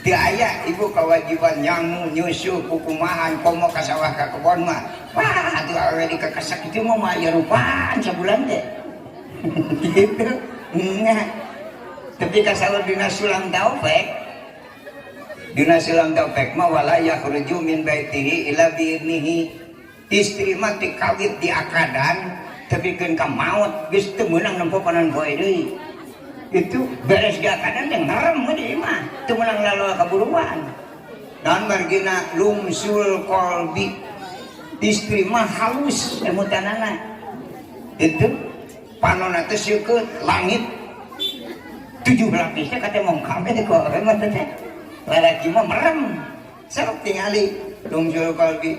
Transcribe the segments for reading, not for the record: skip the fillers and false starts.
Teu aya ibu kewajiban nyangu nyusu kukumahan komo ka sawah ka kebon mah. Wah, atuh awewe dikekesak itu mah mah aya rupaan sabulan teh. Gitu. Nya. Tapi kasaur dina sulam taufik, dina sulam taufik mah wala yakhruju min baitihi illa biidnihi. Istri mah ti kawit di akadan tepikeun ka maut geus teu meunang nempo panon poe deui. Itu beres di akadan teh ngerem we di imah, teu meunang laloa kaburuan. Naon margina lumsul qalbi. Istri mah halus emutanana. Itu panonna teh seukeut langit 7 lapis teh katemong kabeh ku awewe mah teh. Lalaki mah merem. Sok tingali lumsul qalbi.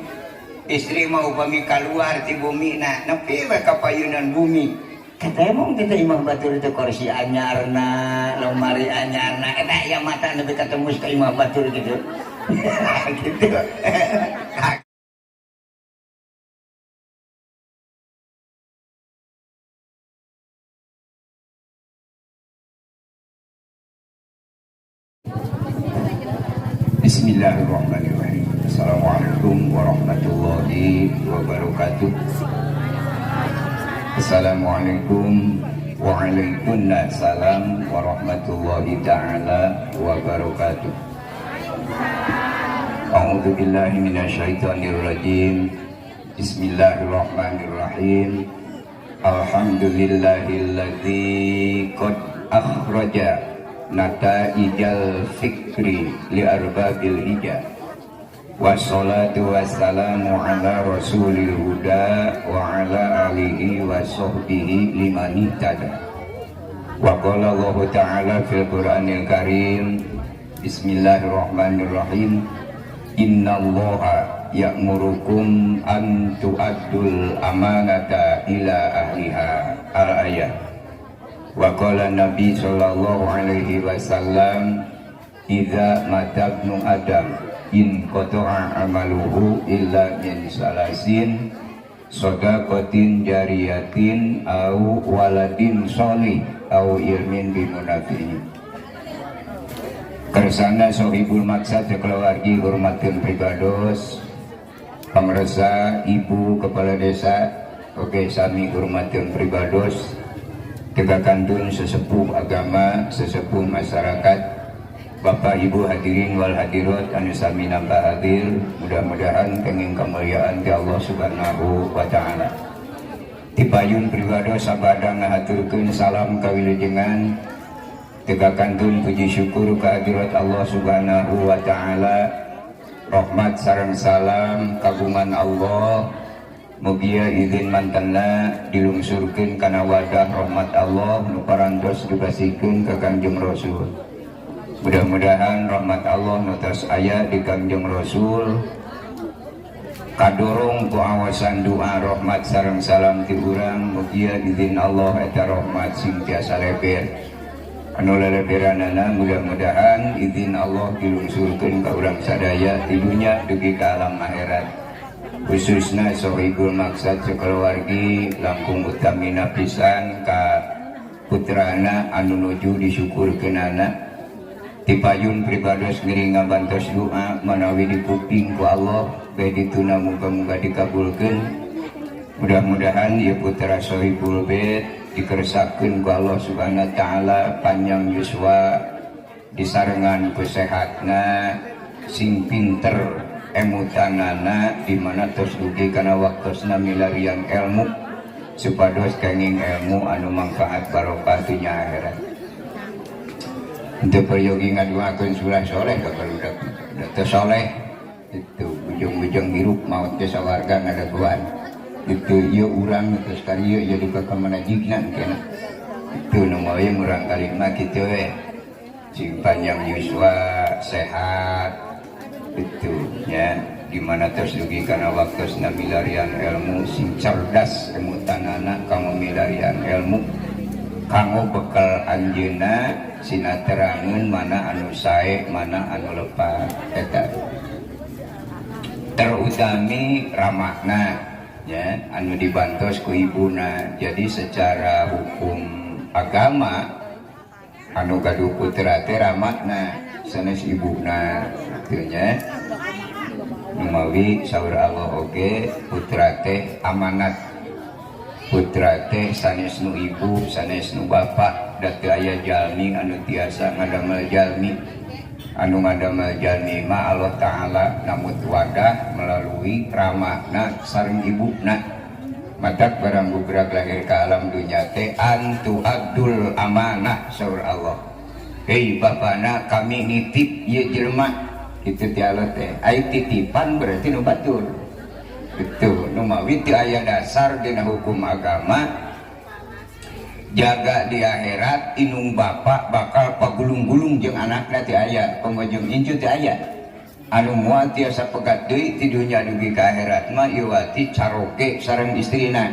Istri mah upami kaluar ti bumi na nepi we ka payunan bumi. Katemong kita imah batur itu kursi anyarna, lemari anyarna, eta aya mata nepi katembus ka imah batur gitu. Gitu. Bismillahirrahmanirrahim. Assalamualaikum warahmatullahi wabarakatuh. Assalamualaikum waalaikumsalam warahmatullahi taala wabarakatuh. A'udzu billahi minasyaitonir rajim. Bismillahirrahmanirrahim. Alhamdulillahilladzi qad akhraja nataijal fikri li arbabil hijah. Wassalatu wassalamu ala rasulil huda wa ala alihi wa sahbihi liman ihtada. Wa qala Allahu ta'ala fil Qur'anil Karim, bismillahirrahmanirrahim. Innallaha ya'murukum an tu'addul amanata ila ahliha. Al-ayah. Wa qala Nabi sallallahu alaihi wasallam, idza mata ibnu Adam in qata'a amaluhu illa min salasin shadaqatin jariyatin au waladin sholih au ilmin bimunafi'in. Kersana sohibul maksad sekeluargi hormatkeun pribados pangresa ibu kepala desa oge sami hormatkeun pribados tegakantun sesepuh agama sesepuh masyarakat Bapak Ibu hadirin wal hadirat anu sami nambah hadir, mudah-mudahan kenging kemuliaan ti Allah Subhanahu wa taala. Tipayun pribados sabada ngahaturkeun salam kawilujengan tegakantun puji syukur kehadirat Allah Subhanahu wa taala. Rahmat sareng salam kagungan Allah mugia izin mantena dilungsurkeun kana wadah rahmat Allah nu parantos dibasikeun ka Kangjeng Rasul. Mudah-mudahan rahmat Allah nu tos aya di Kangjeng Rasul kadorong ku awasan doa rahmat sareng salam ti urang mugia izin Allah eta rahmat sing tiasa leber anu leleberanana mudah-mudahan izin Allah dilungsurkeun ka urang sadaya di dunya dugi ka alam akhirat khususna sohibul maksad sekeluargi langkung utamina pisan ka putrana anu nuju disyukurkeunana. Tipayun pribados ngiring ngabantos doa manawi dikuping ku Allah bae dituna muga-muga dikabulkeun. Mudah-mudahan ieu putra sohibul bait dikersakeun ku Allah Subhanahu wa taala panjang yuswa disarengan ku sehatna sing pinter emutanana di mana tos dugi kana waktosna milarian ilmu supados kenging ilmu anu manfaat barokah dunya akhirat. Untuk peryogi ngaduakeun surah soleh ka barudak teu soleh itu ujung-ujung hirup maut ke sawarga ngadaguan itu ieu urang terus karieu jadi ka kamana jigna kena itu nu moal urang kalima kitu we sing panjang yuswa sehat itu nya di mana terus dugi kana waktosna milarian ilmu sing cerdas emutanana kanggo milarian ilmu kanggo bekal anjeunna sinaterangeun mana anu sae mana anu lepat eta terutami ramahna ya anu dibantos ku ibuna. Jadi secara hukum agama anu gaduh putra teh ramahna sanes ibuna kitu nya. Numawi saur Allah oge putra teh amanat, putra teh sanes nu ibu, sanes nu bapak, da teu aya jalmi anu tiasa ngadamel jalmi. Anu ngadamel jalmi mah Allah Ta'ala, namut wadah melalui ramana sareng ibuna. Matak barang bubrag lahir ke alam dunia teh antu abdul amanah, saur Allah. Hei bapana, kami nitip ieu jelema kitu ti Allah teh. Ai titipan berarti nu batur itu. Nu mawi teu aya dasar dina hukum agama, jaga di akhirat inung bapak bakal pagulung-gulung jeung anakna teu aya, pamajeng incu teu aya. Anu moal tiasa pegat deui ti dunya dugi ka akhirat mah iwati caroke sareng istrina.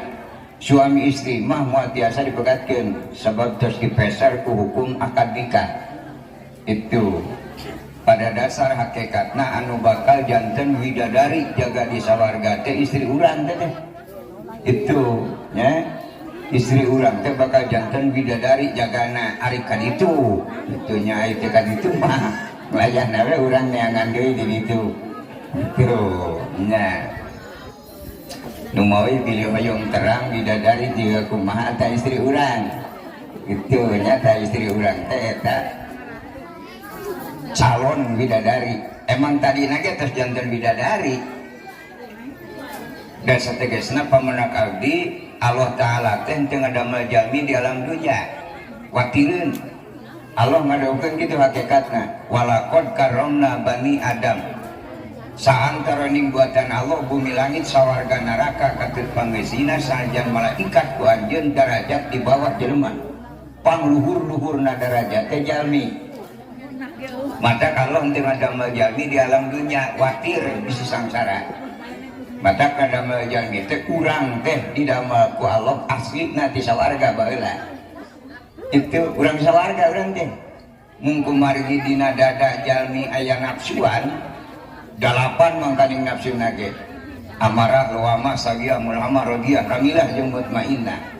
Suami istri mah moal tiasa dipegatkeun sabab tos dipeser ku hukum akad nikah. Itu pada dasar hakikatna anu bakal janten widadari jaga di sawarga teh istri urang teh. Itu nya, istri urang teh bakal janten widadari jagana. Ari ka ditu itu nya, ari teh ka ditu mah layahna we urang neangan deui di ditu. Itu nya, nu mawi bilih hoyong terang bidadari jiga kumaha ta istri urang itu nya, ta istri urang teh eta calon bidadari. Emang tadi nage tos janten bidadari. Dan sategesna, pamenak abdi, Allah Ta'ala teh teu ngadamel jalmi di alam dunya watireun. Allah ngadawuhkeun kitu hakikatna, walaqad karramna bani Adam. Saantaraning buatan Allah, bumi langit, sawarga, neraka, katut pangeusina, sanajan malaikat ku anjeun darajat di bawah jelema, pangluhur-luhurna darajat teh jalmi. Maka kalau henteu ngadamel jalmi di alam dunia watir bisi sangsara. Maka kadamel jalmi teh urang teh didamel ku Allah aslina ti sawarga baheula. Itu urang sawarga urang teh. Mung kumargi dina dada jalmi aya nafsuan dalapan, mangkaning nafsu nage amarah, lawamah, sagiyah, mulhamah, rodiyah, kamilah jeung mutmainnah.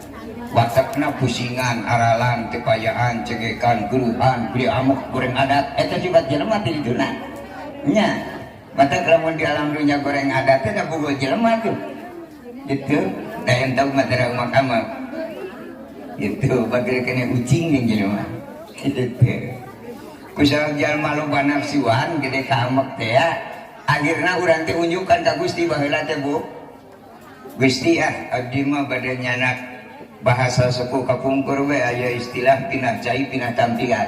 Watakna pusingan, aralan, tepayaan, cegekan, geruhan, beli amuk, goreng adat. Eta sifat jelema teh dituna nya. Matak lamun di alam dunia goreng adat teh da bogo jelema tuh gitu. Da entah mah teh umak itu bagai kena ucing yang jelema gitu. Kusabab jalma loba nafsuan gede kamek teh ya, akhirna urang teh unjukan ka Gusti baheula teh, Bu Gusti, ah abdi mah bade nyanak bahasa sepuh kapungkur we, aya istilah pinah cai pinah tampian.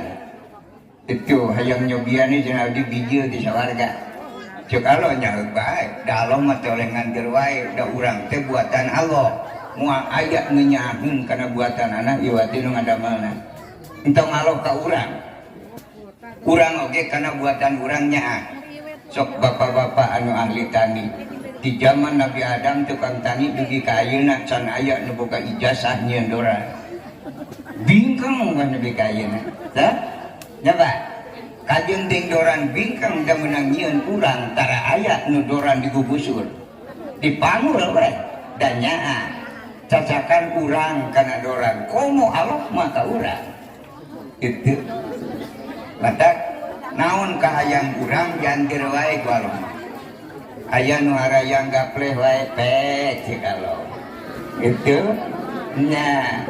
Itu hayang nyobian nih cenah abdi bijil di sawarga. Cek Allah nya bae, da Allah mah teh oleh nganter wae, da urang teh buatan Allah, moal aya nu nyaheun kana buatan anak iwati nu ngadamelna. Entong Allah ka urang, urang oge kana buatan urang nyaah. Sok bapak-bapak anu ahli tani, di zaman Nabi Adam tukang tani dugi ka ayeuna can aya nu boga ijazah nyieun dora bingkeng kan dugi ka ayeuna. Tah nya, Pak, kajeun ting doran bingkeng da meunang nyieun urang, tara aya nu doran digugusur, dipanggul we dan nyaah. Cacakan urang kana doran, komo Allah mah ka urang. Itu matak naon kahayang urang jantir wae ku Allah. Aya nu harayang gapleh wae pek cek Allah itu nya.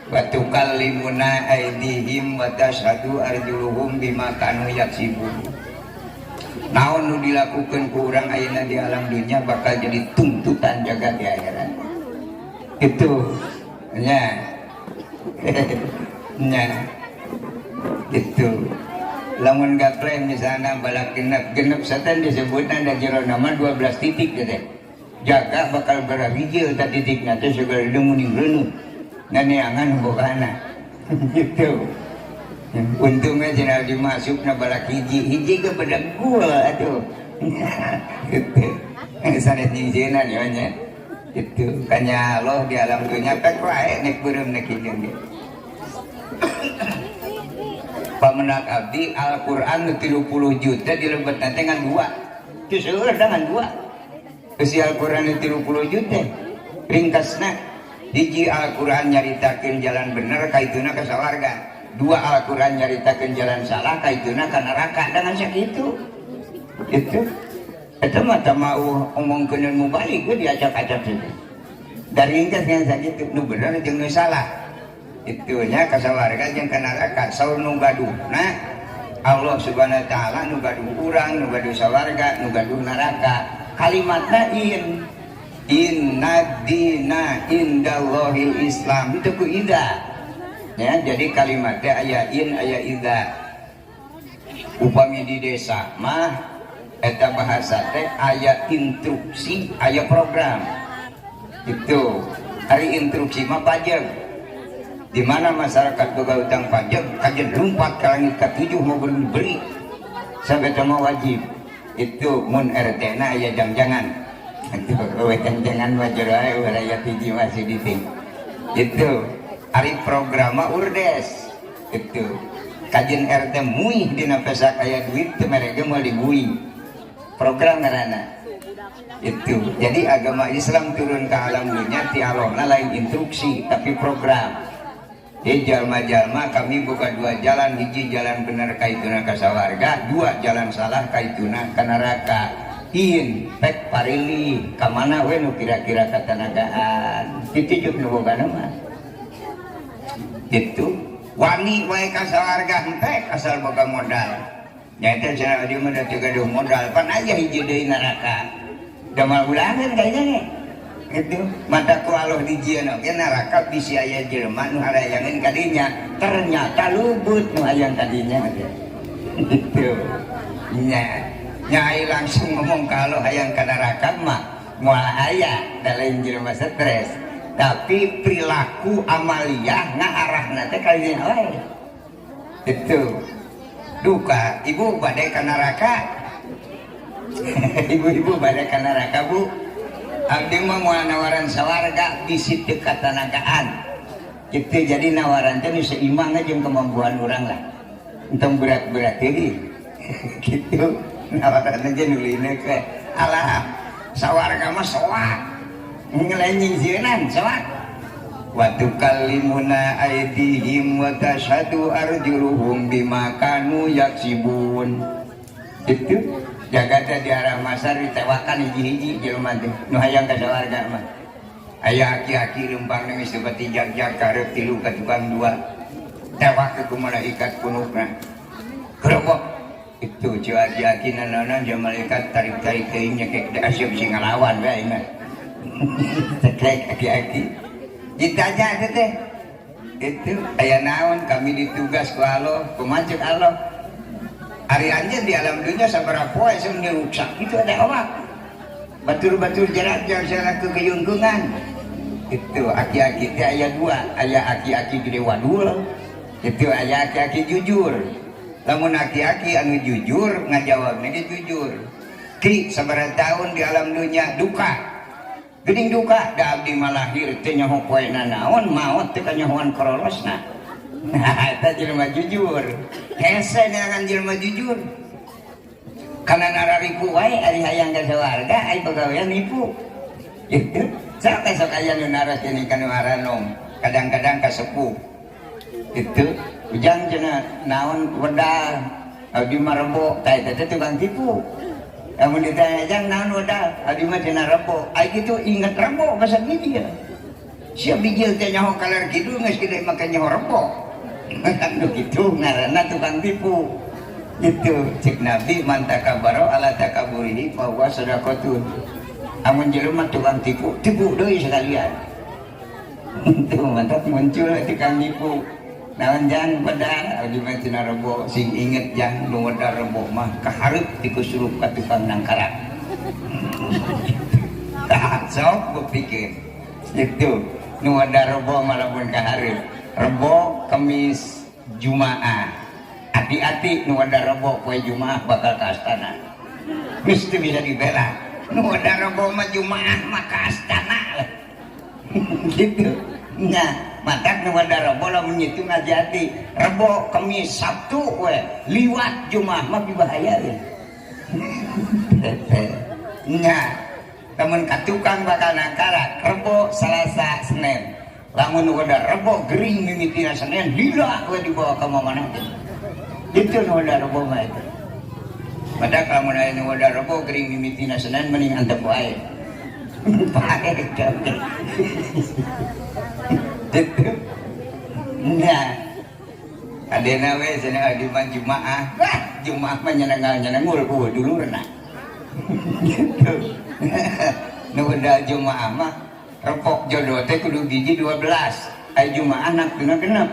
Wa tukallimuna aydihim wa tashhadu arjuluhum bima kanu yaksibun. Naon nu dilakukan ku urang ayeuna di alam dunia bakal jadi tuntutan jaga di akhirat. Itu nya nya gitu. Lamun gaple misalnya balak genep genep setan disebutna da jero nama 12 titik gitu, jaga bakal berhijil ta titik nanti segala demuning reuneuh nganeangan bokana gitu. Untungnya cenah dimasuk na balak hiji hiji ke bedegul atuh gitu, sanes nyingsieunan ya nya. Itu kanya Allah di alam dunia pek wae nek beureum nek hideung ge. Pamenak abdi, Al-Quran 30 juta dilebet nanti ngan dua itu seueur da ngan dua. Besi Al-Quran 30 juta ringkasna hiji, Al-Quran nyaritakeun jalan bener kaituna ka sawarga. Dua Al-Quran nyaritakeun jalan salah kaituna ka neraka dengan sakitu. Itu eta mah teu mau omongkeun mubalik we diacak-acak itu. Dari ingkas ngan sakitu nu bener jeung nu salah. Itunya ka sawarga jeung ka neraka saur nu gaduhna Allah Subhanahu wa taala nu gaduh urang, nu gaduh sawarga, nu gaduh neraka. Kalimatna in inna dina indallahil Islam itu ku ida. Ya, jadi kalimatnya aya in aya ida. Upami di desa mah eta bahasa teh aya instruksi, aya program. Itu hari instruksi mah pajak. Di mana masyarakat boga utang pajak kajen lompat ke langit ke-7 mau beli sampai mah wajib. Itu mun RT na aya jang-jangan. Itu jang-jangan wajar wae rakyat hiji masih diting. Itu ari programa urdes. Itu kajen RT muih dina pesak aya duit teu mereka moal dibui. Program ngaranna. Itu. Jadi agama Islam turun ke alam dunia ti Allahna lain instruksi tapi program. Jadi jalma-jalma kami buka dua jalan, hiji jalan bener kaituna ka sawarga, dua jalan salah kaituna ka neraka. In pek parili ka mana we nu kira-kira katanagaan. Kitu jeung nu boga mah. Itu wani wae ka sawarga henteu asal boga modal. Nyaeta cenah dia mah teu gaduh modal, pan aya hiji deui neraka. Damal ulangan kayaknya nih. Itu mata ku Allah dijieun oge neraka bisi aya jelema nu harayangeun kadinya, ternyata lubut nu hayang kadinya gitu. Nya nyai langsung ngomong kalau hayang ka neraka mah moal aya da lain jelema stres, tapi perilaku amaliyah ngaarahna teh kadinya wae. Itu duka ibu bade ka neraka. Ibu-ibu bade ka neraka bu. Abdi mah moal nawaran sawarga bisi teu katanagaan. Gitu jadi nawaran teh nu seimbang jeung kemampuan urang lah. Entong berat-berat deui. Gitu nawaran aja nu lineuk we. Alah sawarga mah soak. Ngelenying sieunan soak. Wa tukallimuna aydihim wa tashhadu arjuluhum bima kanu yaksibun. Itu jaga teh di arah masar ditewakan hiji-hiji jelema teh nu hayang ka sawarga mah. Aya aki-aki lempang geus seperti jag-jag karep tilu ka tukang dua. Tewak ku malaikat punukna. Gerobok itu cu aki-aki nanaonan jeung malaikat tarik-tarik teuing nyekek da asup sing ngalawan we aing mah. Cekrek aki-aki. Ditanya teh teh. Itu aya naon kami ditugas ku Allah, kumaha ceuk Allah. Ari anjeun di alam dunia sabaraha poe seun diruksak itu ada awak. Batur-batur jarak jauh sana ke keyungkungan. Itu aki-aki teh aya dua, aya aki-aki gede wadul, itu aya aki-aki jujur. Lamun aki-aki anu jujur ngajawabna ge jujur. Ki sabaraha tahun di alam dunia duka. Geuning duka da abdi mah lahir teh nyaho poena naon, maot teh kanyahoan korolosna. Nah, eta jelema jujur. Hese neangan jelema jujur. Kana nararipu wae ari hayang ka sawarga ai pagawean nipu. Gitu. Sok sok aya nu naros deui ka nu aranom, kadang-kadang kasepuh. Gitu. Ujang cenah naon wedal abdi mah rebo, tah eta teh tukang tipu. Lamun ditanya jang naon wedal, abdi mah cenah rebo. Ai kitu inget rebo bahasa bijil. Siap bijil teh nyaho kaler kidul geus gede make nyaho rebo. Kan kitu ngaranna tukang tipu. Itu cek Nabi man takabaro ala takaburihi fa huwa sadaqatun. Amun jelema tukang tipu, tipu deui sekalian. Itu mantap muncul tukang tipu. Naon jang wedal abdi mah cenah rebo, sing inget jang nu wedal rebo mah kahareup dikusurup ka tukang nangkarak. Tah sok bepikir. Itu nu wedal rebo mah lamun kahareup. Rebo Kemis Jumaah. Hati-hati nu wedal rebo poe Jumaah bakal ka astana. Geus teu bisa dibela. Nu wedal rebo mah Jumaah mah ka astana lah. Gitu. Nah, matak nu wedal rebo lamun ngitung hati-hati. Rebo Kemis Sabtu we liwat Jumaah mah bahaya we. Nah, lamun ka tukang bakal nangkarak Rebo Selasa Senin. Lamun udah rebo gering mimitina Senin lila we dibawa ka mana teh. Itu nu udah rebo mah itu. Madak lamun aya nu udah rebo gering mimitina Senin mending antep wae. Pae gitu. Nah, adena we cenah di mah Jumaah. Wah, Jumaah mah nyenengal-nyenengul ku dulurna. Gitu. Nu udah Jumaah mah repok jodoh teh kudu biji 12. Ai Jumaah naktuna genep.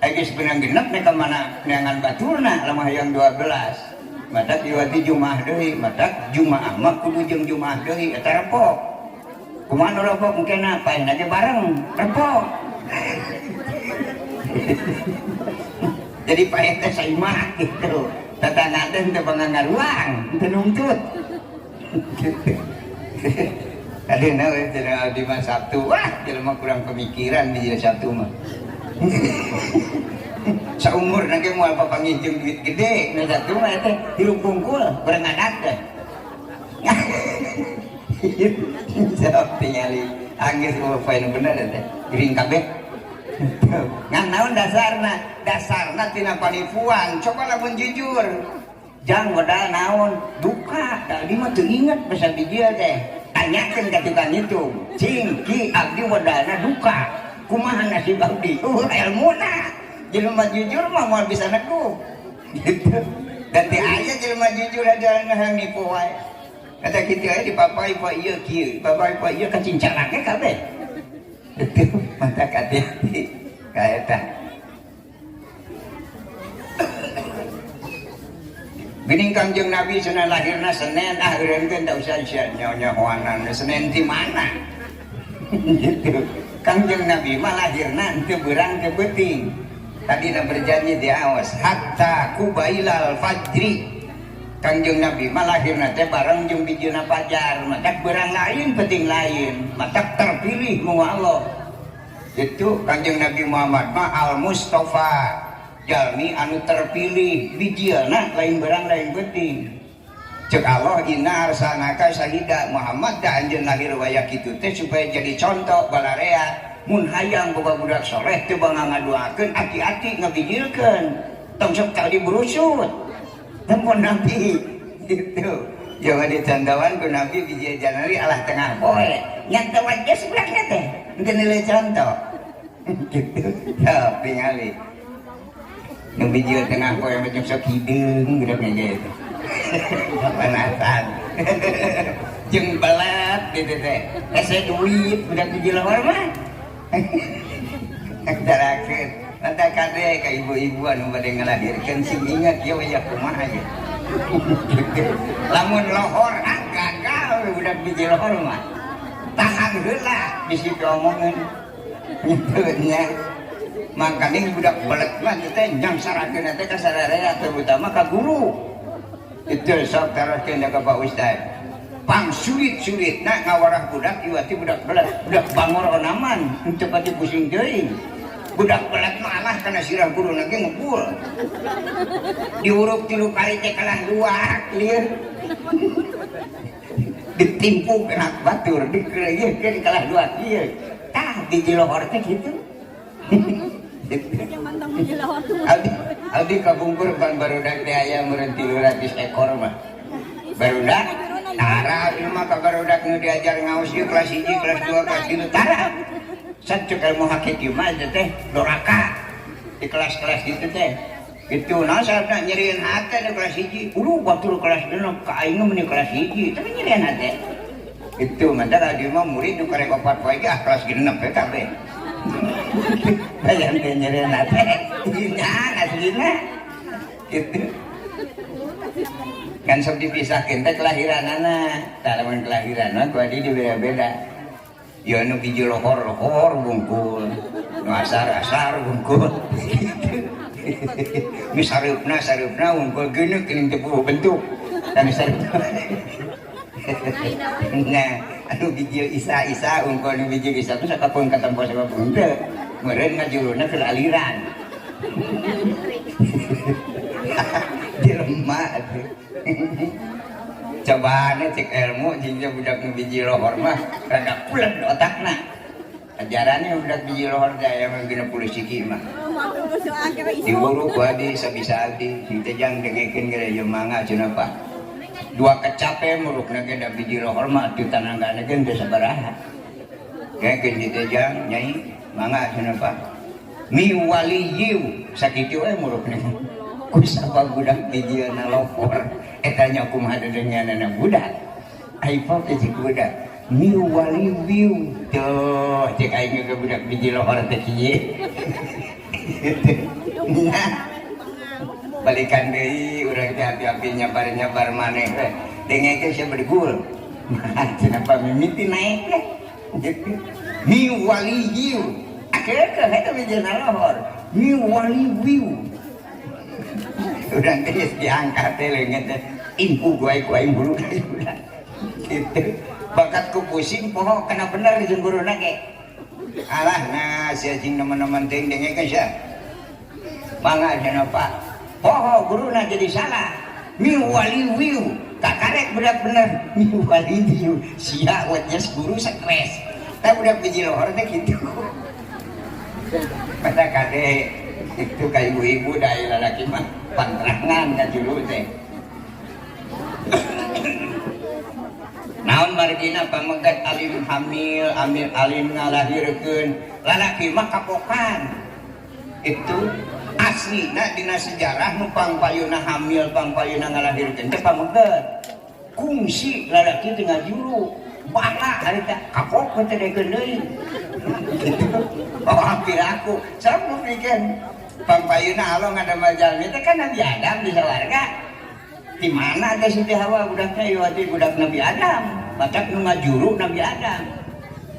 Ai geus beunang genep nek ka mana neangan baturna lamah hayang 12. Matak iwati Jumaah deui, matak Jumaah mah kudu jeung Jumaah deui eta repok. Kumaha nu repok mungkin paehna ge bareng repok. Jadi paeh teh saimah gitu. Tetangga teh teu bangangaruang, teu nungtut. Gitu. Adena we cenah abdi mah Sabtu. Wah, jelema kurang pemikiran di Sabtu mah. Saumur na ge moal papanggih jeung duit gede, na Sabtu mah teh hirup bungkul bareng adat teh. Sok tingali anggeus eueuh poe nu bener teh. Gering kabeh. Ngan naon dasarna? Dasarna tina panipuan. Coba lamun jujur. Jang modal naon? Duka. Da abdi mah teu inget basa bijil teh. Tanyakeun ka tukang hitung. Cing ki abdi modalna duka. Kumaha nasib abdi? Elmuna. Jelema jujur mah moal bisa neguh. Gitu. Dan teu aya jelema jujur aja hayang nipu wae. Kata kitu aya dipapai pa ieu kieu, dipapai pa ieu kacincalake kabeh. Itu mantap hati-hati ka eta. Geuning Kangjeng Nabi cenah lahirna Senin, ah eureunkeun teu usah sia nyaho-nyahoanan Senin di mana? Gitu. Kangjeng Nabi mah lahirna teu beurang teu beuting. Tadi na berjanji di awas hatta kubailal fajri. Kangjeng Nabi mah lahirna teh bareng jeung bijieuna fajar, matak beurang lain penting lain, matak terpilih mu Allah. Itu Kangjeng Nabi Muhammad mah Al Mustafa, jalmi anu terpilih, bijieuna lain beurang lain penting. Cek Allah inna arsalnaka syahida Muhammad teh anjeun lahir waya kitu teh supaya jadi contoh balarea mun hayang boga budak soleh teu bangga ngaduakeun ati-ati ngabijilkeun tong sok tadi berusut. Telepon Nabi gitu. Jangan dicontohan ku Nabi biji Januari alah tengah poe. Nyata wajah sebelahnya teh. Ente nilai contoh. Gitu. Ya tingali. Nu biji tengah poe macam sok hideung geus gitu. Panasan. Jeung belet gitu teh. Hese duit budak biji lohor mah. Terakhir. Mata kade ka ibu-ibu anu bade ngalahirkeun sing ingat ieu ya kumaha ye. Lamun lohor ah gagal budak biji lohor mah. Tahan heula bisi diomongeun. Kitu nya. Mangkaning budak belet mah teh nyangsarakeun teh ka sararea terutama ka guru. Itu sok taroskeun ka Pak Ustad. Pang sulit-sulitna ngawarah budak iwati budak belet, budak bangor onaman henteu pati pusing teuing. Budak belet malah kana sirah guru lagi ngepul. Diuruk tilu kali teh kalah luak lieur. Ditimpuk kena batur, dikereyeuhkeun kalah luak ieu. Tah biji lohor teh kitu. Abdi kabungkur pan barudak teh aya meureun 300 ekor mah. Barudak tara abdi mah ka barudak nu diajar ngaos ieu kelas 1, kelas 2, kelas 3 tara. Sacek ilmu hakiki mah teh doraka di kelas-kelas gitu teh. Itu nah saatna nyerieun hate di kelas 1. Uluh batur kelas 6 ka aing mah kelas 1, tapi nyerieun hate. Itu mah da abdi mah murid nu karek opat poe ge ah kelas 6 we kabeh. Bayang teh nyerieun hate. Nya aslina. Gitu. Kan sok dipisahkeun teh kelahiranana. Tah lamun kelahiran mah ku adi dibeda-beda. Ya nu biji lohor lohor bungkul, nu asar asar bungkul. Nu sareupna sareupna bungkul geuneuk geuning teu bentuk. Dan sareupna. Nah, anu biji isa isa bungkul nu biji isa teh sakapeung katempo sakapeung teu. Meureun ngajuruna keur aliran. Jelema atuh. Cobaan cek ilmu jingga budak nu biji lohor mah rada pulen otakna. Ajarannya budak biji lohor teh aya mah 60 siki mah. Diburu ku adi sabisa abdi sing teh jang dengekeun geura ieu mangga cenah Pak. Dua kecape murukna ge da biji lohor mah atuh tananggana ge teu sabaraha. Dengekeun si teh jang nyai mangga cenah Pak. Mi waliyu sakitu we murukna. Ku sabab budak bijieuna lopor eta nya kumaha dedengeanana budak. Ai teh cik budak. Mi waliyu tuh cek aing ge budak biji lohor teh kieu. Nah, balikan deui urang teh api-api nyabar-nyabar maneh we. Dengekeun sia bergul. Nah, cenah mimiti naik teh. Gitu. Mi waliyu. Akeukeuh eta bijieuna lohor. Mi waliyu. Urang teh geus diangkat teh leungeun teh. Impu ku aing bulu budak. Gitu. Bakat ku pusing poho kana bener jeung guruna ge. Alah nah sia cing nemen-nemen teuing dengekeun sia. Mangga cenah Pak. Poho guruna jadi salah. Mi waliyu. Kakarek budak bener. Mi waliyu. Sia wetnya guru stres. Tah budak biji lohor teh kitu. Pada kade itu ka ibu-ibu da lalaki mah pantrangan ka juru teh. Naon margina pamegat alim hamil, amil alim ngalahirkeun, lalaki mah kapokan. Itu aslina dina sejarah nu pangpayuna hamil, pangpayuna ngalahirkeun teh pamegat. Kungsi lalaki teh ngajuru. Bangga harita kapok teh dekeun deui. Gitu. Oh hampir aku. Sampun pikeun pangpayuna alo ngadamel jalmi teh kan Nabi Adam di sawarga. Di mana teh Siti Hawa budaknya ieu teh budak Nabi Adam. Batak nu ngajuru Nabi Adam.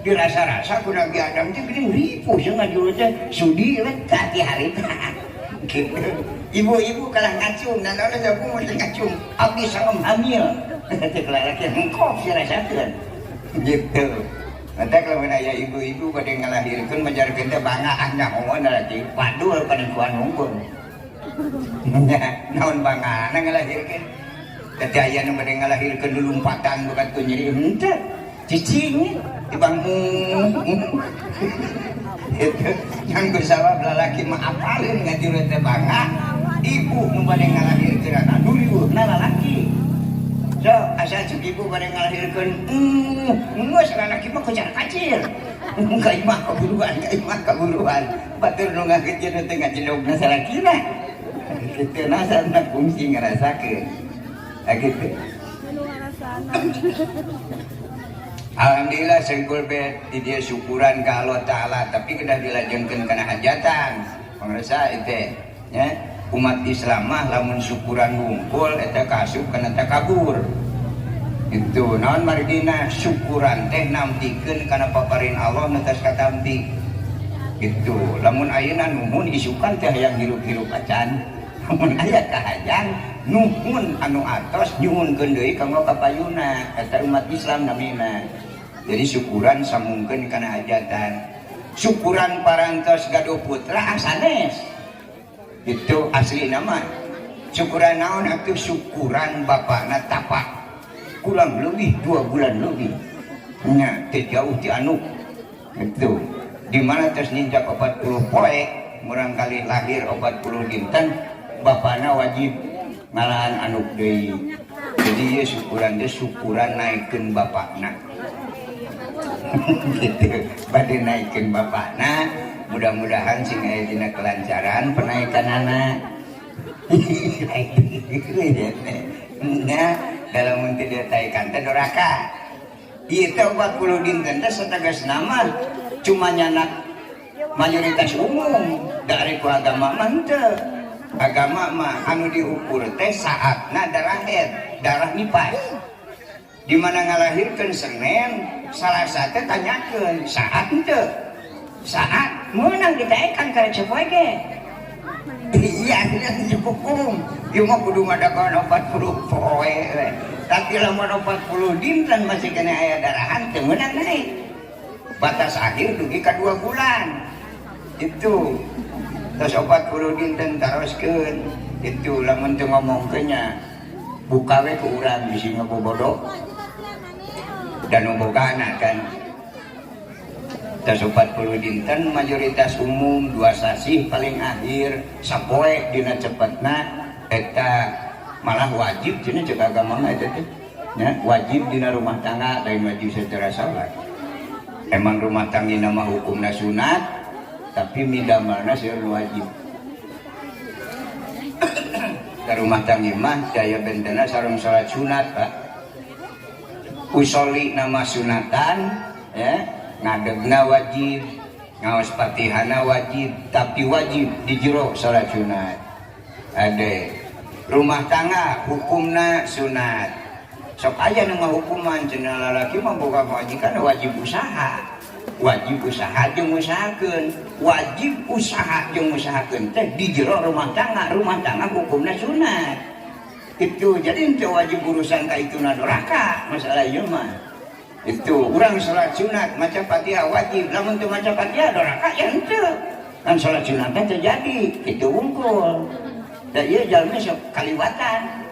Dirasa-rasa ku Nabi Adam teh geuning ripuh sia ngajuru teh sudi we ka ti harita. Gitu. Ibu-ibu kalah ngacung, dan oleh jago mesti ngacung. Abdi sareng hamil. Teh lalaki engkop sia rasakeun. Gitu. Nanti kalau aya ibu-ibu bade ngalahirkeun majarkeun teh bangga ah nyahoan lalaki padul panentuan unggul. Naon bangga ngalahirkeun. Teh aya nu bade ngalahirkeun lulumpatan bukan ku nyeri henteu. Cicing di bangku. Itu yang bersawab lalaki mah apaleun ngajuru teh bangga. Ibu nu bade ngalahirkeun anak durieuhna lalaki. So, asa cek ibu bade ngalahirkeun, geus lalaki mah kejar kacir. Ka imah kaburuan, ka imah kaburuan. Batur nu ngagejeun teh ngajedogna salakina. Kitu nasarna kungsi ngarasakeun. Ah kitu. Alhamdulillah sengkul be di dia syukuran ka Allah Ta'ala, tapi kedah dilajengkeun kana hajatan. Pangrasa itu ya. Umat Islam mah lamun syukuran wungkul eta kaasup kana takabur. Itu naon margina syukuran teh namtikeun kana paparin Allah nu tos katampi. Gitu. Lamun ayeuna nuhun isukan teh hayang hirup-hirup acan. Lamun aya kahayang nuhun anu atos nyuhunkeun deui kanggo kapayuna eta umat Islam namina. Jadi syukuran sambungkeun kana hajatan. Syukuran parantos gaduh putra sanes. Itu asli nama. Syukuran naon atuh syukuran bapakna tapak. Kurang lebih 2 bulan lebih. Nya teu jauh ti anu. Gitu. Di mana terus ninjak 40 poe, murangkali lahir 40 dinten, bapakna wajib ngalahan anuk deui. Jadi ieu syukuran teh syukuran naikeun bapakna. Gitu. Bade naikeun bapakna, mudah-mudahan sing aya dina kelancaran penaikanana. Nah, dalam mun teu ditaikan teh doraka. Ieu teh 40 dinten teh sategas nama cuma nyanak mayoritas umum dari ku agama mah henteu. Agama mah anu diukur teh saatna darah haid, darah nifas. Di mana ngalahirkeun Senin, Salasa teh tanyakeun saat henteu. Saat meunang ditaekan ka sapoe ge. Iya, akhirnya cukup umum. Ieu mah kudu ngadakan 40 poe we. Tapi lamun 40 dinten masih kena aya darahan teu meunang naik. Batas akhir dugi ka 2 bulan. Itu. Terus 40 dinten taroskeun. Itu lamun teu ngomongkeun nya buka we ku urang bisi ngabobodo. Dan nu bogana kan. Tos 40 dinten mayoritas umum, 2 sasih paling akhir, sapoe dina cepetna eta malah wajib cenah cek agama mah eta teh. Ya, wajib dina rumah tangga, lain wajib secara salat. Emang rumah tangga nama hukumna sunat, tapi midamelna seueur wajib. Ke rumah tangga mah daya bentena sareng salat sunat, Pak. Usoli nama sunatan ya, ngadegna wajib, ngaos Fatihana wajib, tapi wajib di jero salat sunat. Ade rumah tangga hukumna sunat. Sok aya nu ngahukuman cenah lalaki mah boga kewajiban wajib usaha. Wajib usaha jeung usahakeun, wajib usaha jeung usahakeun teh di jero rumah tangga, rumah tangga hukumna sunat. Itu jadi ente wajib urusan ka ituna doraka masalah ieu mah. Itu urang salat sunat maca Fatihah wajib, lamun teu maca Fatihah doraka ya henteu. Kan salat sunatnya terjadi, itu wungkul. Da ieu jalmi sok kaliwatan.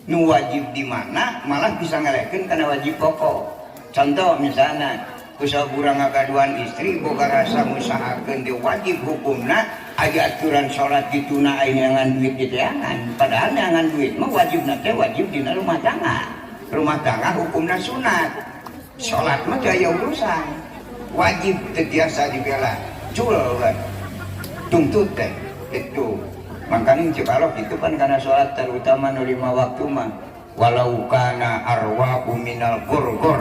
Nu wajib di mana malah bisa ngelehkeun kana wajib pokok. Contoh misalnya usaha urang ngagaduhan istri boga rasa ngusahakeun teh wajib hukumna, aya aturan salat dituna aya neangan duit diteangan, padahal neangan duit mah wajibna teh wajib dina rumah tangga. Rumah tangga hukumna sunat, salat mah teu aya urusan wajib, teu tiasa dibela cul kan tuntut teh. Itu makanya cek Allah itu kan karena salat terutama nu lima waktu mah walau kana arwahu minal gurgur,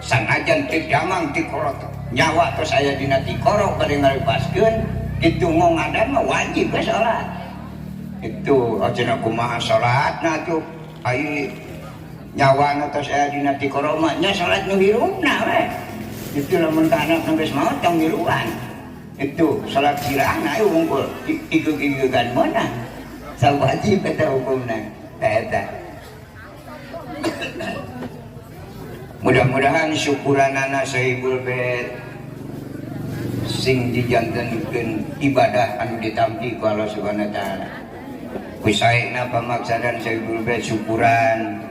sanajan teu damang ti korot nyawa terus aya dina tikoro bade ngalepaskeun kitu ngongadan mah wajib we salat. Itu cenah kumaha salatna tuh ai nyawa tos aya dina tikoro mah nya salat nu hirupna we. Itu lamun ka anak geus maot tong miluan. Itu salat sirahna ieu wungkul igeg-igegan meunang sa wajib eta hukumna. Eta mudah-mudahan syukuranana Sohibul Bait sing dijantenkeun ibadah anu ditampi ku Allah Subhanahu wa taala. Ku saena pamaksadan Sohibul Bait syukuran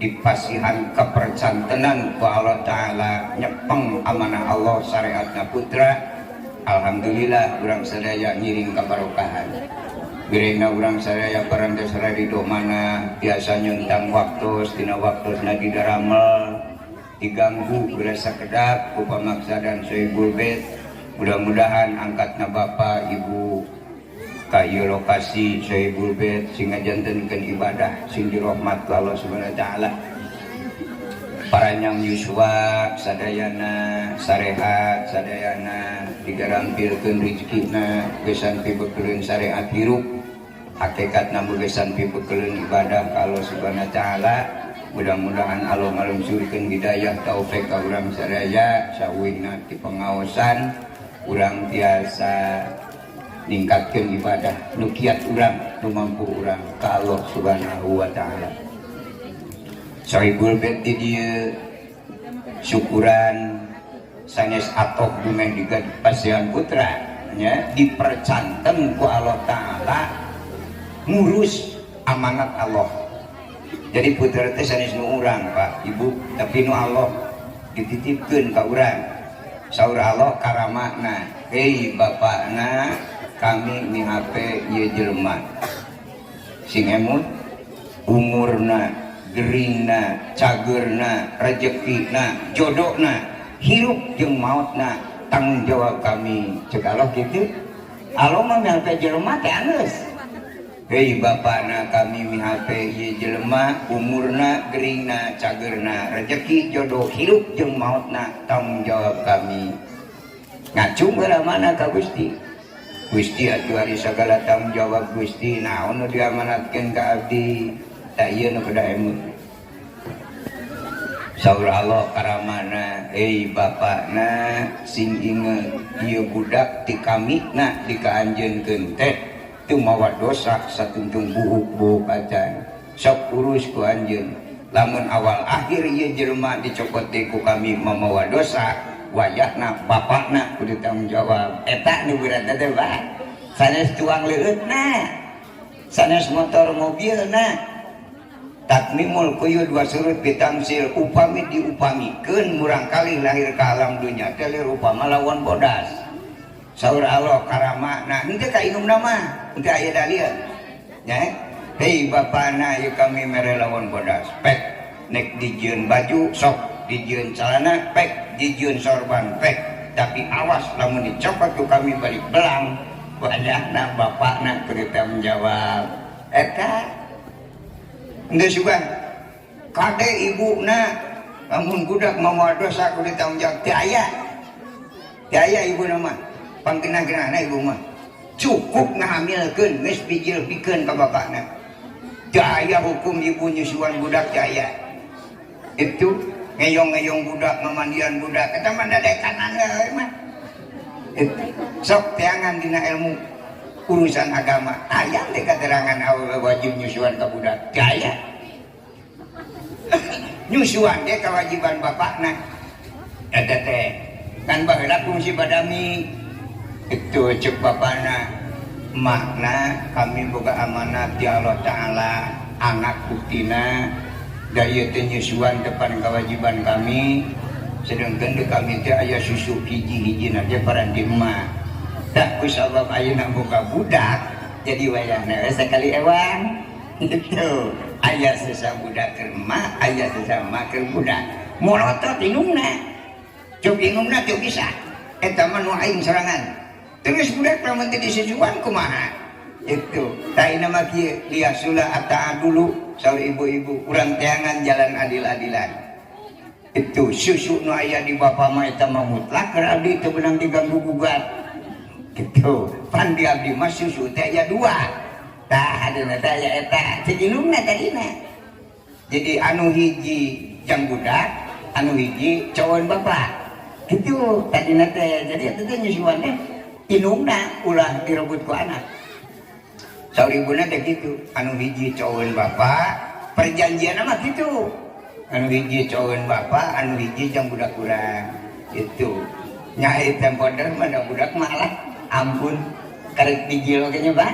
dipasihan kepercantenan ku Allah Ta'ala nyepeng amanah Allah syariatna putra. Alhamdulillah urang sadaya ngiring kabarokahan. Birena urang sadaya parantos ridho mana biasa nyuntang waktu dina waktosna didaramel diganggu berasa kedap ku pamaksadan Sohibul Bait. Mudah-mudahan angkatna bapak ibu ka ieu lokasi Sohibul Bait sing ngajantenkeun ibadah sing dirahmat ku Allah Subhanahu wa taala. Paranyang yuswa sadayana sarehat sadayana, digarampilkeun rezekina, gesan pibekeleun syariat hirup hakikatna, begesan pibekeleun ibadah ka Allah Subhanahu wa taala. Mudah-mudahan Allah ngalungsurkeun hidayah taufik ka urang sadaya, sawihna ti pengaosan urang tiasa ningkatkeun ibadah nu kiat urang, nu mampu urang ka Allah Subhanahu wa taala. Sohibul Bait di dieu syukuran sanes atok dumeh di pasihan putra nya dipercanten ku Allah Ta'ala ngurus amanat Allah. Jadi putra teh sanes nu urang, Pak, Ibu, tapi nu Allah dititipkeun ka urang. Saur Allah karamakna, hei bapakna, kami mihape ieu jelema sing emut umurna, geringna, cagerna, rezekina, jodohna, hirup jeung mautna tanggung jawab kami, cek Allah gitu. Allah mah mihape jelema teh anggeus. Hei bapakna, kami mihape ieu jelema umurna, geringna, cagerna, rezeki, jodoh, hirup jeung mautna tanggung jawab kami. Ngacung heula mana ka Gusti. Gusti atuh ari sagala tanggung jawab Gusti, naon nu diamanatkeun ka abdi? Tak ieu nu kudu emut. Saur Allah karamana, hei bapakna, sing inget ieu budak ti kami na dikaanjeunkeun teh teu mawa dosa satungtung buuk-buuk acan. Sok urus ku anjeun. Lamun awal akhir ieu jelema dicokot deui ku kami mamawa dosa, wayahna bapakna kudu tanggung jawab. Eta nu berat teh, Pak. Sanes tuang leueutna, sanes motor mobilna, tapi Tatmimul quyud wa surut bitamsil, upami diupamikeun murang kali lahir ka alam dunya teh lir upama lawan bodas. Saur Allah karama, nah henteu ka indungna mah, henteu aya dalil. Nya, hei bapana ieu kami mere lawan bodas. Pek nek dijieun baju sok, dijieun celana pek, dijieun sorban pek. Tapi awas lamun dicopot ku kami balik belang. Wajahna bapakna kudu tanggung jawab. Eta henteu sugan. Kade ibuna lamun budak mawa dosa kudu tanggung jawab teu aya. Teu aya ibuna mah. Panggenah-genahna ibu mah. Cukup ngahamilkeun geus bijil pikeun ka bapakna. Teu aya hukum ibu nyusuan budak teu aya. Itu ngeyong-ngeyong budak, mamandian budak, eta mah dadekanan we mah. Itu sok teangan dina ilmu urusan agama. Aya teh katerangan awewe wajib nyusuan ka budak. Teu aya. Nyusuan teh kewajiban bapakna. Eta teh kan baheula fungsi badami. Itu cek bapakna, makna kami boga amanat di Allah Ta'ala, anak buktina da ieu teh nyusuan depan kewajiban kami, sedangkan di kami teh aya susu hiji-hijina teh paranti emak. Tak ku sabab ayeuna boga budak jadi wayahna we sakali ewang. Gitu. Aya sesa budak keur emak, aya sesa emak keur budak. Molotot indungna. Cuk indungna teu bisa. Eta mah nu aing sorangan. Terus budak lamun teu disusuan kumaha? Itu. Taina mah kieu liasula ata'a dulu saur ibu-ibu urang teangan jalan adil-adilan. Itu susu nu aya di bapa mah eta mah mutlak keur abdi teu beunang diganggu gugat. Gitu. Pan di abdi mah susu teh aya dua. Tah adeuna teh aya eta cek indungna tadina. Jadi anu hiji jang budak, anu hiji cowon bapak. Gitu tadina teh. Jadi eta teh nyusuan teh indungna ulah direbut ku anak. Saur ibuna teh gitu, anu hiji cowon bapak, perjanjian mah gitu. Anu hiji cowon bapak, anu hiji jang budak urang. Gitu. Nyai tempo der mah da budak mah lah. Ampun, karek bijil oge nya bah.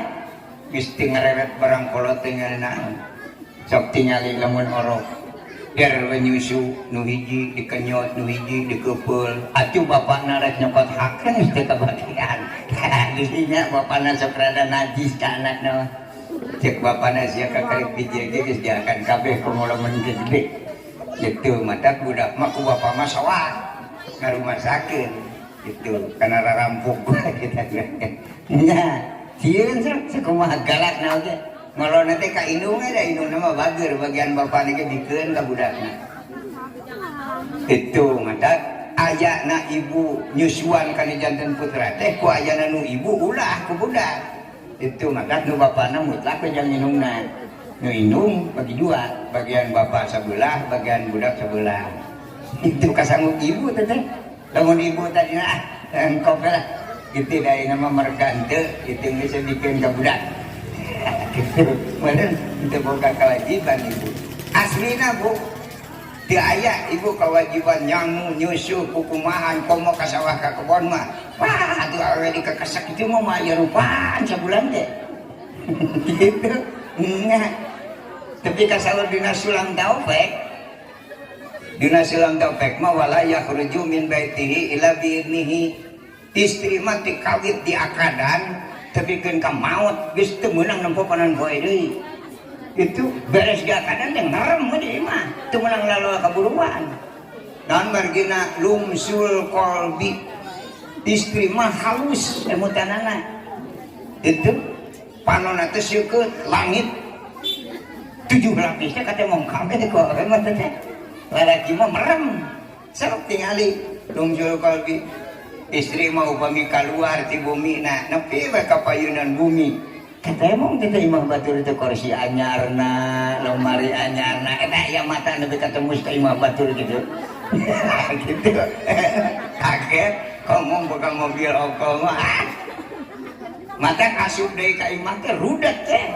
Geus teu ngareret barang kolot teh naon. Sok tingali lamun orok. Der we nyusu nu hiji dikenyot, nu hiji dikepeul. Atuh bapakna rek nyokot hakeun geus teu kabagian. Didinya bapakna sok rada najis ka anakna mah. Cek bapakna sia ka karek bijil ge geus diakan kabeh komo lamun gede. Gitu matak budak mah ku bapak mah sawah ngarumasakeun. Gitu kana rarampok kita. Nya, sieun sok sakumaha galakna oge. Ngolona teh ka indung da indungna mah bager bagian bapana ge dikeun ka budakna. Itu matak ayana ibu nyusuan kana janten putra teh ku ayana nu ibu ulah ku budak. Itu matak nu bapana mutlak we jang indungna. Nu indung bagi dua, bagian bapak sebelah, bagian budak sebelah. Itu kasanggup ibu teh teh. Lamun ibu tadi ah engkau lah. Gitu da nama merga henteu, itu geus bikin ka budak. Gitu. Meureun teu boga kewajiban ibu. Aslina bu, teu aya ibu kewajiban nyangu nyusu kukumahan komo ka sawah ka kebon mah. Wah, atuh awewe dikekesak kitu mah mah aya rupaan sabulan teh. Gitu. Nya. Tapi kasaur dina sulam taufik. Dina sulam taufik mah wala yakhruju min baitihi illa biidnihi. Istri mah ti kawit di akadan tepikeun ka maut geus teu meunang nempo panon poe deui. Itu beres di akadan teh ngerem we di imah, teu meunang laloa kaburuan. Naon margina lumsul qalbi. Istri mah halus emutanana. Itu panonna teh seukeut langit 7 lapisnya kata mongkang teh ku awewe mah teh. Lalaki mah merem. Sok tingali lumsul qalbi. Istri mah upami kaluar ti bumi na nepi we ka payunan bumi. Kata emang kita imah batur itu kursi anyarna, lemari anyarna, eta aya mata nepi ketemu ka imah batur gitu. Gitu. Kaget ngomong boga mobil okol mah. Mata asup deui ka imah teh rudet teh.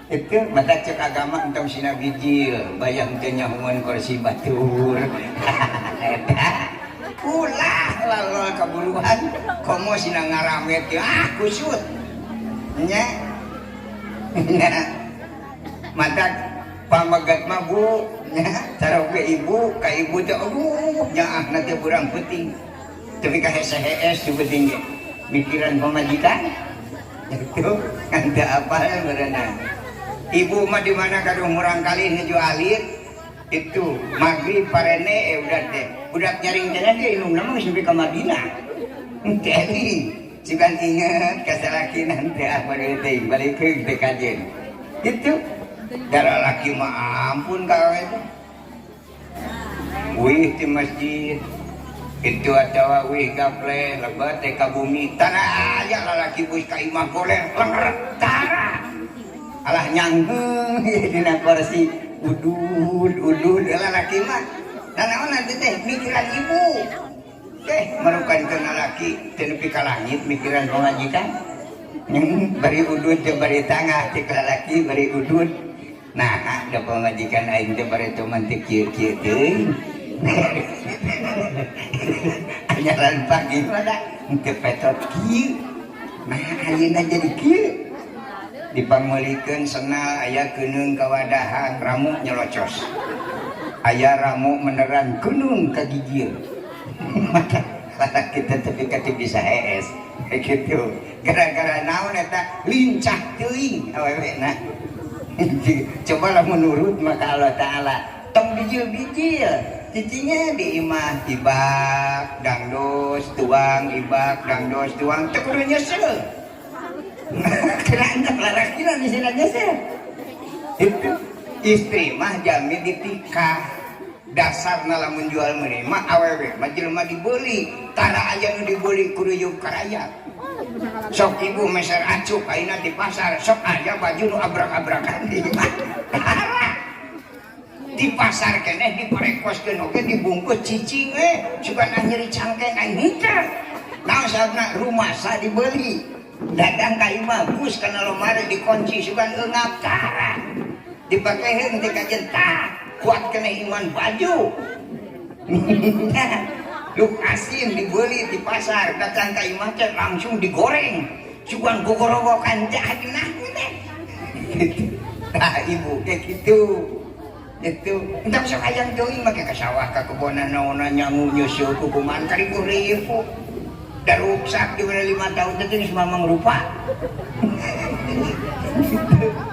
Itu mata cek agama entong sina bijil, bayang teh nyahuan kursi batur. Eta ulah lalu kabuluhan komo sina ngaramet ah kusut. Nya. Nya. Mata Pamegat mah, Bu, nya caroge ibu ka ibu teh, aduh, nyaahna teh burang peuting. Tapi ka hese-hees di peuting ge. Mikiran pamajikan itu kan teu apal berenang. Ibu mah di mana gaduh murang kali nuju alit itu maghrib parene, udah teh budak nyaring teh ge indungna mah geus nepi ka Madinah. Teh sugan inget ka salaki nanti apa deui teh balikeun teh kajen. Gitu. Darah laki mah ampun ka itu. Wih di masjid itu atawa wih gaple lebat teh ka bumi tanah aya lalaki bus ka imah goler lenger tara alah nyangheung dina kursi udud udud lalaki mah. Nah, naon nanti teh mikiran ibu teh merukan ke lalaki teh nepi ka langit mikiran pamajikan. Bari udud teh bari tangah teh lalaki bari udud. Nah, da pamajikan aing teh bari teu mah teu kieu-kieu teuing. Anyaran pagi mah da teu petot kieu. Nah, ayeuna jadi kieu. Dipangmeulikeun senal aya keuneung kawadahan ramu nyelocos. Aya ramu meneran keuneung ka gigir. Maka lalaki teh tepi ka teu bisa hees. Gitu. Gara-gara naon eta lincah teuing awewe na. Cobalah menurut maka Allah Ta'ala tong bijil-bijil cicinya di imah ibak dangdos tuang ibak dangdos tuang teu kudu nyesel. Kena entak lalaki di sini nyesel itu istri mah jami ditikah dasarna. Lamun jual meuli mah awewe mah jelema dibeli, tara aya nu dibeli kudu yuk karaya. Sok ibu meser acuk ayeuna di pasar, sok aya baju nu abrak-abrakan di imah. Tara di pasar keneh diparekoskeun oge dibungkus cicing we sugan nyeri cangkeng aing henteu. Naon sababna? Rumasa dibeli, datang ka imah bus kana lomari dikunci sugan eungap. Tara dipakeun teh kajen tah kuat keneh iman baju luk asin dibeli di pasar, datang ka imah teh langsung digoreng sugan gogorogokan jahat nah teh. Nah, ibu kayak gitu itu entah sok hayang teuing make ka sawah ka kebonan naonan nyangu nyusul kukuman karibu-ribu da ruksak di mana 5 tahun teh geus mamang rupa.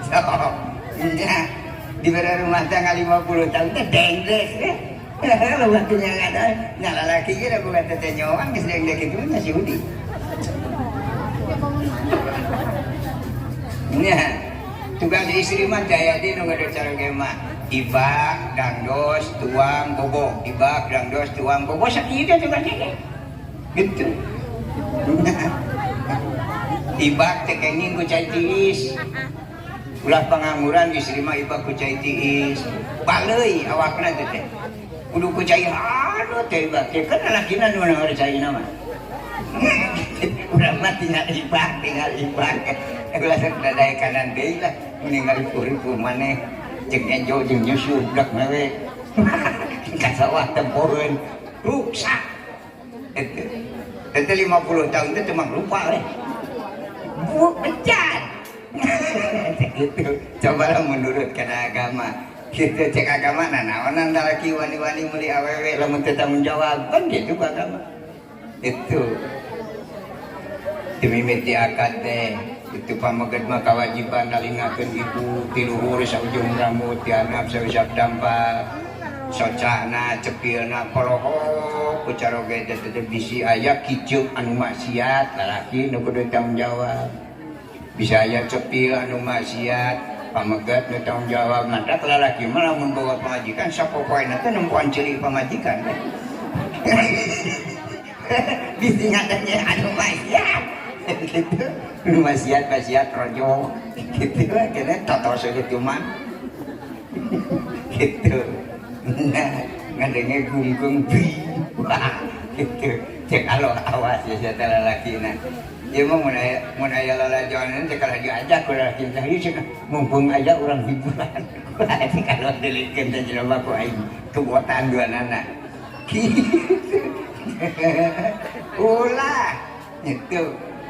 Sok nya di mana rumah tangga 50 tahun teh dengdek teh lu waktunya ada nya lalaki ge da boga teh nyoang geus dengdek kitu mah si Udi nya. Tugas istri mah daya di nu gada cara mah ibak dangdos tuang bobo, ibak dangdos tuang bobo, sakieu teh tugasnya gitu. Ibak teh kenging ku cai tiis ulah pangangguran. Istri mah ibak ku cai tiis baleuy awakna teh teh kudu ku cai aduh teh ibak teh kan lalakina nu nangor caina mah. Urang mah tinggal ibak, tinggal ibak ulah dadae kanan deui lah meninggal ripuh maneh jeung enjo jeung nyusu budak mewe ka sawah tempoeun ruksak itu. Itu 50 tahun itu cuma lupa weh. Bu, becat. Itu cobalah menurut karena agama. Gitu cek agama nah naonan laki wani-wani meuli awewe lamun teu tanggung jawab kan gitu agama. Itu dimimiti akad teh itu pameget mah kewajiban nalingakeun ibu ti luhur saujung rambut ti handap sausap dampal socana cepilna polohok ku caroge teh teh bisi aya kiceup anu maksiat lalaki nu kudu tanggung jawab. Bisa aya cepil anu maksiat, pameget nu tanggung jawab. Mantak lalaki mah lamun boga pamajikan sapopoena teh nempoan ceuli pamajikan teh bisi ngadanya anu maksiat gitu, nu maksiat maksiat rojo gitu kena totos gitu mah gitu. Nah, ngadenge gunggung bi wah gitu cek alo awas ya sia lalaki. Nah, ieu mah mun aya lalajoan teh kalau diajak ku lalaki teh ieu cenah mumpung aya urang hiburan. Cek alo deulikeun teh jelema ku aing kubotan duanana gitu. Ulah itu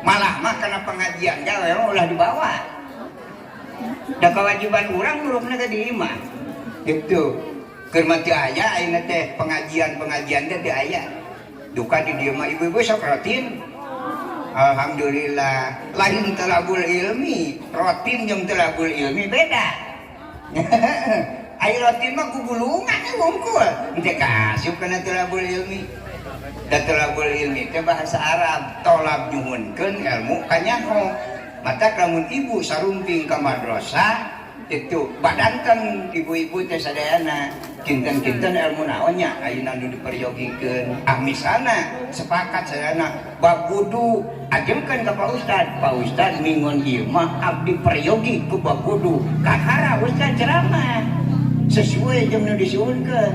malah mah karena pengajian gawe ulah dibawa. Da kewajiban urang ngurusna teh di imah. Gitu. Keur mah teu aya ayeuna teh pengajian-pengajian teh teu aya. Duka di dieu mah ibu-ibu sok rutin. Alhamdulillah. Lain talabul ilmi, rutin jeung talabul ilmi beda. Ai rutin mah gugulungan wungkul. Henteu kaasup kana talabul ilmi. Da talabul ilmi teh bahasa Arab, tolab nyuhunkeun ilmu kanyaho. Mata lamun ibu sarumping ka madrasah itu badanten ibu-ibu teh sadayana kinten-kinten ilmu naonnya ayeuna nu diperyogikeun. Ah misalna sepakat sadayana bab wudu ajengkeun ka Pak Ustad. Pak Ustad mingon ieu mah abdi peryogi ku bab wudu. Kakara Ustad ceramah sesuai jeung nu disuhunkeun.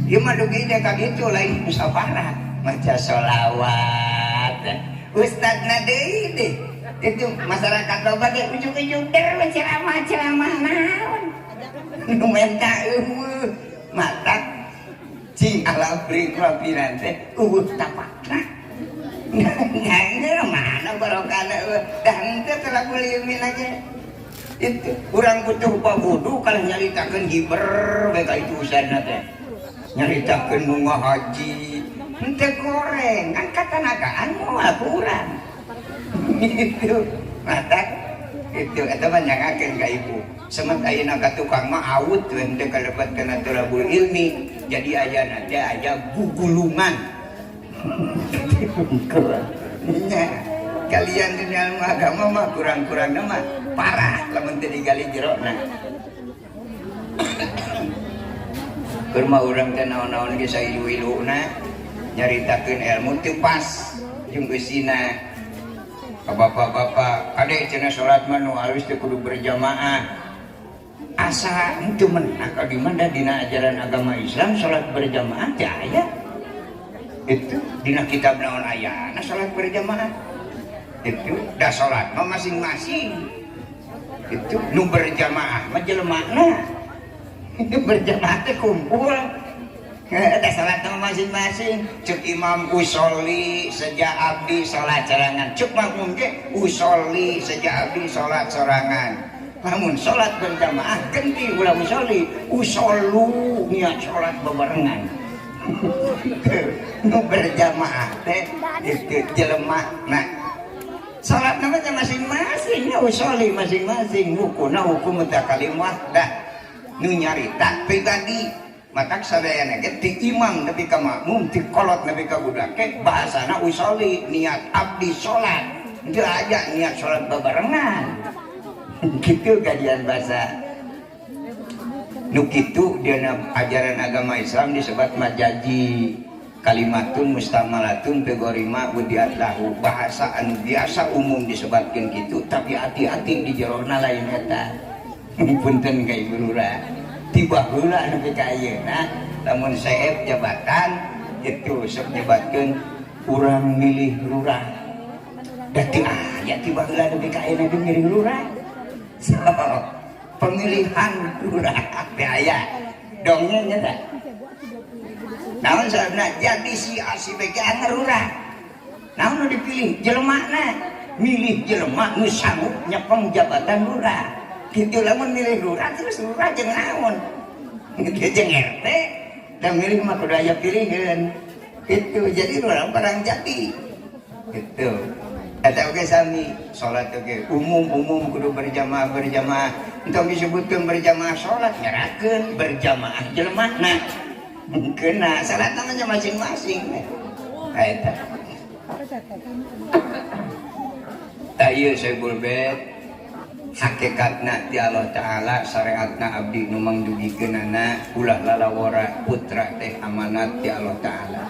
Ieu mah dugi teh ka kitu lain musyawarah maca sholawat. Ustadna deui deh. Itu masyarakat loba ge ujug-ujug der ceramah-ceramah naon. Nu menta eueuh matak cing alabring rapiran teh eueuh tapakna. Nya mana barokahna eueuh dah henteu talabul ilmi ge. Itu urang butuh wudu kalau nyaritakeun giber we ka itu ustadna teh. Nyaritakeun nu haji henteu goreng kan katanagaan moal kurang. Itu matak itu eta mah nyangakeun ka ibu. Semet ayeuna ka tukang mah awut we henteu kalebet kana talabul ilmi. Jadi ayana teh aya gugulungan. Nya kalian di ilmu agama mah kurang-kurangna mah parah lamun teu digali jerona. Keur mah urang teh naon-naon ge sailu-iluna nyaritakeun ilmu teu pas jeung eusina. Ka bapak-bapak kade cenah salat mah nu alus teh kudu berjamaah. Asa henteu meunang ka di mana dina ajaran agama Islam salat berjamaah teh aya. Itu dina kitab naon ayana salat berjamaah. Itu da salat mah masing-masing. Itu nu berjamaah mah jelemana. Itu berjamaah teh kumpul. Da salat mah masing-masing. Cek imam usolli seja abdi salat sorangan. Cek makmum ge usolli seja abdi salat sorangan. Lamun salat berjamaah ganti ulah usolli, usollu niat salat bebarengan. Nu berjamaah teh itu jelema. Nah, salat namanya masing-masing, ya usolli masing-masing, hukumna hukum mutakalim wahdah. Nu nyarita pribadi. Matak sadayana ge ti imam nepi ka makmum, ti kolot nepi ka budak ge bahasana usolli niat abdi salat. Henteu aya niat salat babarengan. Kitu kajian bahasa. Nu kitu dina ajaran agama Islam disebut majaji. Kalimatun mustamalatun fi ghairi wudiat lahu. Bahasa anu biasa umum disebutkeun kitu tapi hati-hati di jerona lain eta. Punten ka ibu lurah. Tiba heula nepi ka ayeuna lamun seep jabatan itu sok nyebatkeun urang milih lurah. Da teu aya tiba heula nepi ka ayeuna ge milih lurah. So, pemilihan lurah teh aya. Dongeng nya teh. Naon sababna jadi si A si B ge anger lurah. Naon nu dipilih jelemana? Milih jelema nu sanggup nyepeng jabatan lurah. Kitu lamun milih lurah terus lurah jeung naon? Dia jeung RT dan milih mah kudu aya pilihan. Itu jadi lurah barang jadi. Gitu. Eta oge sami salat oge umum-umum kudu berjamaah berjamaah. Entong disebutkeun berjamaah salat nyerakeun berjamaah jelemana. Kena salat namanya masing-masing. Nah, eta. Tah ieu Sohibul Bait hakikatna ti Allah Ta'ala syariatna abdi nu mangdugikeunana ulah lalawara putra teh amanat ti Allah Ta'ala.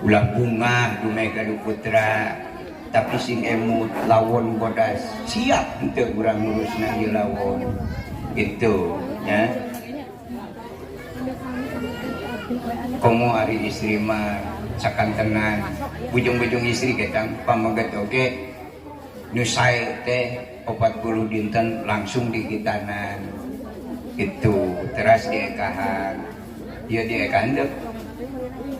Ulah bungah dumeh gaduh putra tapi sing emut lawon bodas siap henteu urang ngurusna ieu lawon. Gitu nya. Komo ari istri mah sakantenan bujung-bujung istri ketang pameget oge nu sae teh 40 dinten langsung dihitanan. Itu teras diekahan. Ieu diekahan teh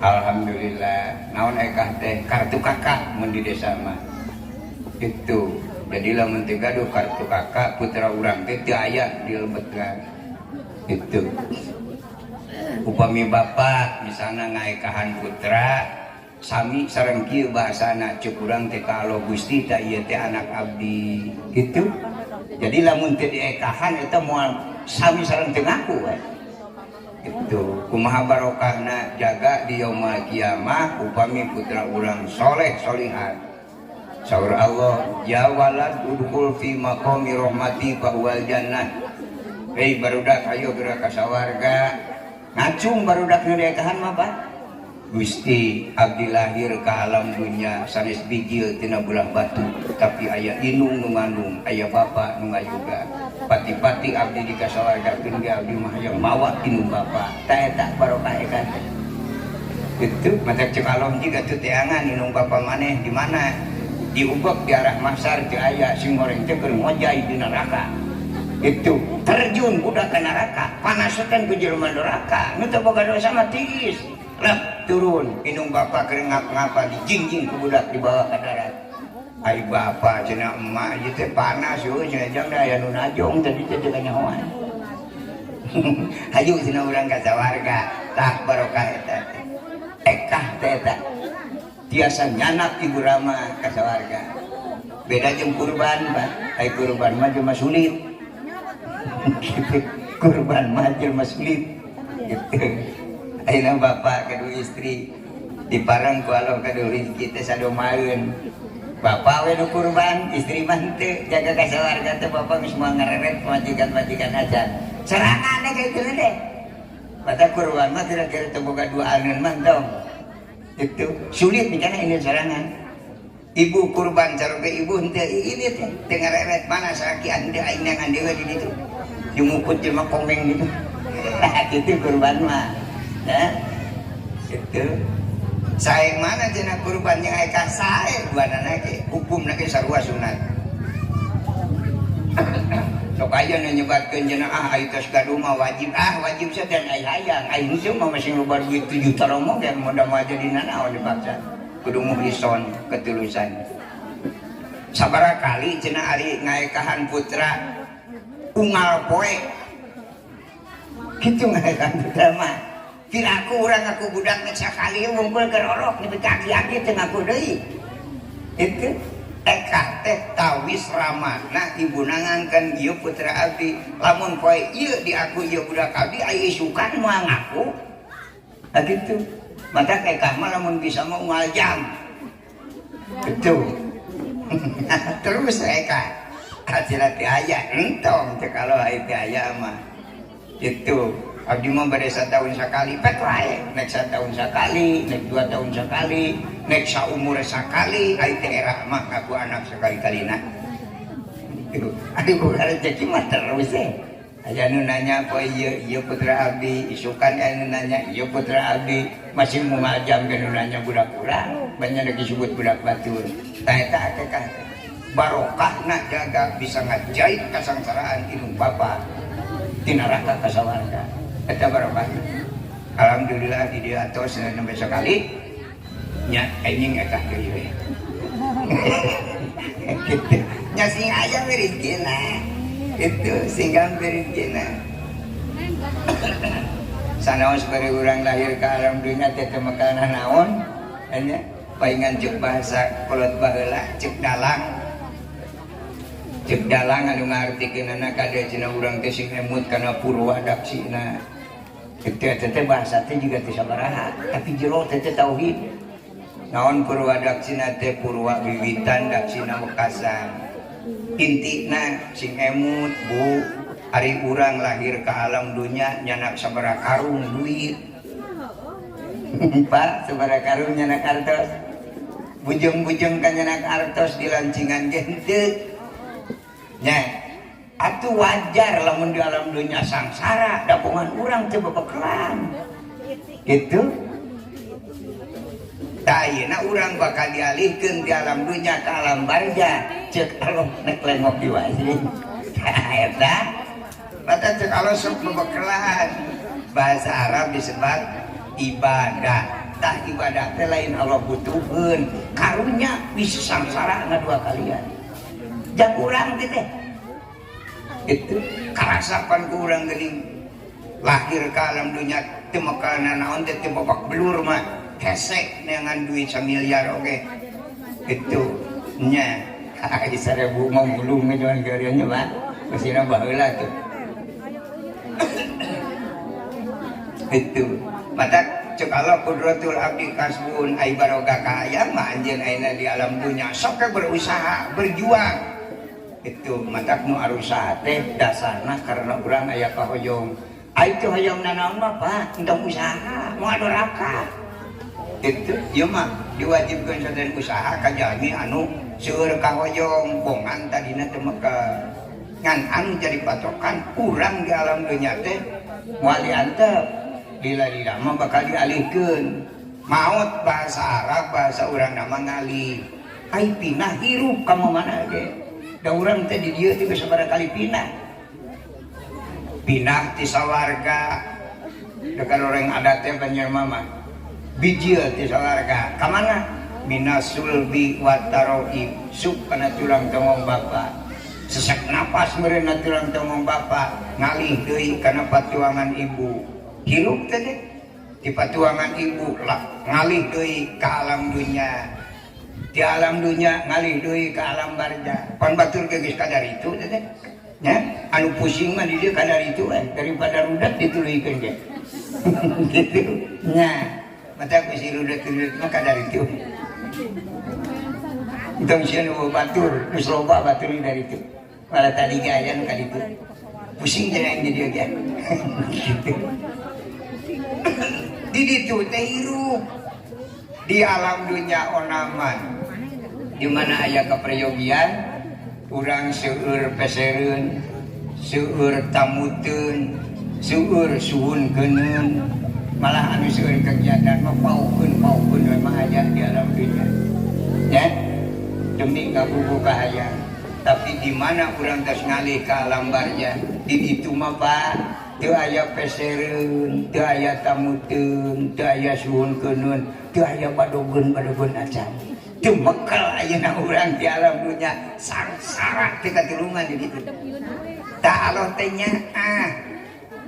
alhamdulillah. Naon ekah teh kartu kakak mun di desa mah. Itu Jadi lamun teu gaduh kartu KK, putra urang teh teu aya dilebetkeun itu. Upami bapak misalnya ngaekahan putra sami sareng kieu bahasana, cek urang teh ka Allah, "Gusti, tah ieu teh anak abdi," gitu. Jadi lamun teu diekahan eta moal sami sareng teu ngaku we. Itu kumaha barokahna jaga di yaumul kiamah upami putra urang soleh solihat. Saur Allah, "Ya walad, udkhul fi maqami rahmati fa huwal jannah." Hei barudak, ayo geura ka sawarga. Ngacung barudak nu diekahan mah, Pak. "Gusti, abdi lahir ke alam dunia sanes bijil tina belah batu, tapi aya indung nu ngandung, aya bapa nu ngayuga. Pati-pati abdi di kasawargakeun ge abdi mah hayang mawa indung bapa." Ta eta barokah eka teh. Itu mata cek Allah juga tuh, "Teangan indung bapa maneh di mana?" Diubek di arah mahsar teu aya, sing goreng teh keur ngojay di neraka. Itu terjun budak ke neraka, panasetan ku jelema neraka nu teu boga dosa mah tiis lah turun. Indung bapak keur ngap-ngapa, dijingjing ku budak, dibawa ke darat. "Ai bapak," cenah, "emak ieu teh panas euy," cenah, "jang da aya nu najong tadi teh teu kanyahoan. Hayu," cenah, "urang ka sawarga." Tah barokah eta teh ekah teh eta tiasa nyanak ibu rama ka sawarga. Beda jeung kurban, Pak. Ai kurban mah jelema sulit gitu. Kurban mah jelema sulit gitu. Ayeuna bapak gaduh istri, dipareng ku Allah gaduh rezeki teh sadomaeun. Bapak we nu kurban, istri mah henteu. Jaga ka sawarga teh bapak geus moal ngareret majikan-majikan aja. Serangan kayak gitu deh. Pada kurban mah kira-kira teu boga dua aneun mah entong. Itu sulit nih karena ini serangan. Ibu kurban caroge ibu henteu ini teh teu ngareret mana sakian henteu, aing neangan deui di ditu. Jumukut jelema komeng gitu. Gitu kurban mah. Ya. Itu. Sae mana cenah kurban yang eka sae duanana ge hukumna ge sarua sunat. Sok aya nu nyebatkeun cenah, "Ah, ai tos gaduh mah wajib." Ah, wajib saja dan ai hayang. Ai henteu mah masih loba duit 7 juta romo ge modal mah jadi nanaon dipaksa. Kudu muhlison ketulusan. Sabaraha kali cenah ari ngaekahan putra unggal poe. Kitu ngaekahan putra mah. Piraku urang ngaku budak nek sakali wungkul keur orok nepi ka aki-aki teu ngaku deui. Itu eka teh tawis ramana ibuna ngangkeun ieu putra abdi. Lamun poe ieu diaku ieu budak abdi, aya isukan moal ngaku. Nah gitu. Maka eka mah lamun bisa mah unggal jam. Gitu. Terus eka hasilna teh aya entong teh kalau aya teh aya mah. Itu abdi mah bade satahun sakali pek wae, nek satahun sakali, nek 2 tahun sakali, nek saumur sakali. Ai teh era mah ngaku anak sekali-kalina. Itu ari bukan rezeki mah terus eh. Aya nu nanya poe ieu, "Ieu putra abdi." Isukan aya nu nanya, "Ieu putra abdi." Masih mau ngajam ke nu nanya budak urang, banyak lagi disebut budak batur. Tah eta akekah teh barokahna jaga bisa ngajait kasangsaraan indung bapa ti neraka ka sawarga. Eta barokahna. Alhamdulillah di dieu atos nembe sakali nya, anjing ekah deui we. Gitu nya, sing aya we rezekina. Itu sing gampir rezekina. Sanaos bari urang lahir ke alam dunia teh teu makanan naon nya, paingan cek bahasa kolot baheula, cek dalang, cek dalang anu ngartikeunana, "Kade," cenah, "urang teh sing emut kana purwa daksina." Itu teh bahasa teh juga teh sabaraha, tapi jero teh teh tauhid. Naon purwa daksina teh? Purwa wiwitan, daksina wekasan. Intina sing emut, Bu, ari urang lahir ke alam dunia nyanak sabaraha karung duit, Pak, sabaraha karung nyanak artos, bujeng-bujeng kan nyanak artos di lancingan ge henteu nya. Atuh wajar lamun di alam dunia sangsara, dapungan urang teu bebekelan gitu. Tah ayeuna urang bakal dialihkeun di alam dunia ke alam barzah, cek Allah nek lengok di wae. Tah eta mata cek Allah sok bebekelan. Bahasa Arab disebut ibadah. Tah ibadah teh lain Allah butuhkeun, karunya bisa sangsara dua kalian. Jang urang teh teh. Itu karasapan ku urang geuning lahir ka alam dunya teu mekal naon teh, teu babak belur mah hese neangan duit samiliar oge. Itu nya ai 1000 mah mulung ngejuan geurian nya Pak. Masina baheula tuh. Itu matak cek Allah kudratul abdi kasbun ai baroga kahayang mah anjeun ayeuna di alam dunya sok berusaha berjuang. Itu matak nu arusaha teh dasarna karena urang aya kahoyong. Ai teu hoyong nanaon mah Pak, entong usaha, moal doraka. Itu ieu mah diwajibkeun sadaya usaha ka jalmi anu seueur kahoyong bongan tadina teu mekal. Ngan anu jadi patokan urang di alam dunya teh moal diantep, lila-lila mah bakal dialihkeun. Maot bahasa Arab, bahasa urang nama ngalih. Ai pinah hirup ka mana ge. Da urang teh di dieu teh geus sabaraha kali pinah. Pinah ti sawarga. Dekat orang adat teh Banjar mama. Bijil ti sawarga. Ka mana? Minasulbi wataroi, sup kana tulang tonggong bapa. Sesak napas meureun tulang tonggong bapa, ngalih deui kana patuangan ibu. Hirup teh teh di patuangan ibu lah, ngalih deui ka alam dunya. Di alam dunya ngalih deui ka alam barja. Pan batur ge geus kadar itu teh teh. Nya, anu pusing mah di dieu kadar itu daripada rudat dituluykeun ge. Gitu. Nya, mata ku si rudat-rudat mah kadar itu. Entong sieun eueuh batur, geus loba batur dari itu. Malah tadi ge aya nu ka ditu. Pusing jeung aing di dieu ge. Gitu. Di ditu teh hirup di alam dunya onaman. Di mana aya kaprayogian urang seueur pesereun, seueur tamuteun, seueur suhunkeun, malah anu seueur kegiatan mah paukeun-paukeun we mah aya di alam dunya. Ya, demi ngabubu kahayang. Tapi di mana urang tos ngalih ka alam barja, di ditu mah Pak, teu aya pesereun, teu aya tamuteun, teu aya suhunkeun, teu aya badogeun-badogeun acan. Teu mekal ayeuna urang di alam dunya sangsara teu katulungan di ditu. Tah Allah teh nyaah.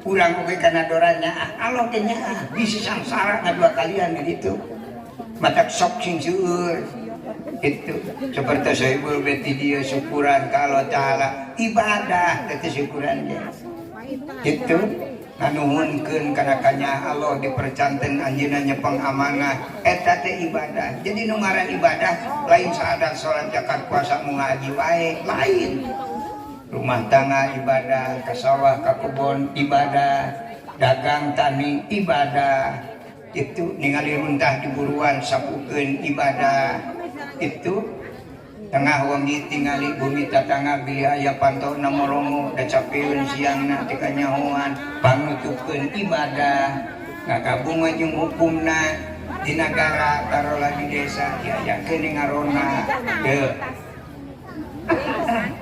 Urang oge kana dora nyaah, Allah teh nyaah, bisi sangsara ngadua kalian di ditu. Matak sok sing seueur. Itu seperti Sohibul Beti dia syukuran ka Allah Ta'ala ibadah teh syukuran ge. Itu nganuhunkeun kana kanya Allah dipercanten anjeunna nyepeng amanah eta teh ibadah. Jadi nu ngaran ibadah lain saada salat zakat puasa mu ngaji wae, lain. Rumah tangga ibadah, ka sawah ka kebon ibadah, dagang tani ibadah. Itu ningali runtah di buruan sapukeun ibadah. Itu tengah wengi tingali bumi tatangga bilih aya pantona molongo da capeun siangna teu kanyahoan pangnutukeun ibadah. Ngagabung jeung hukumna di nagara tarolah di desa diayakeun ngarona teu.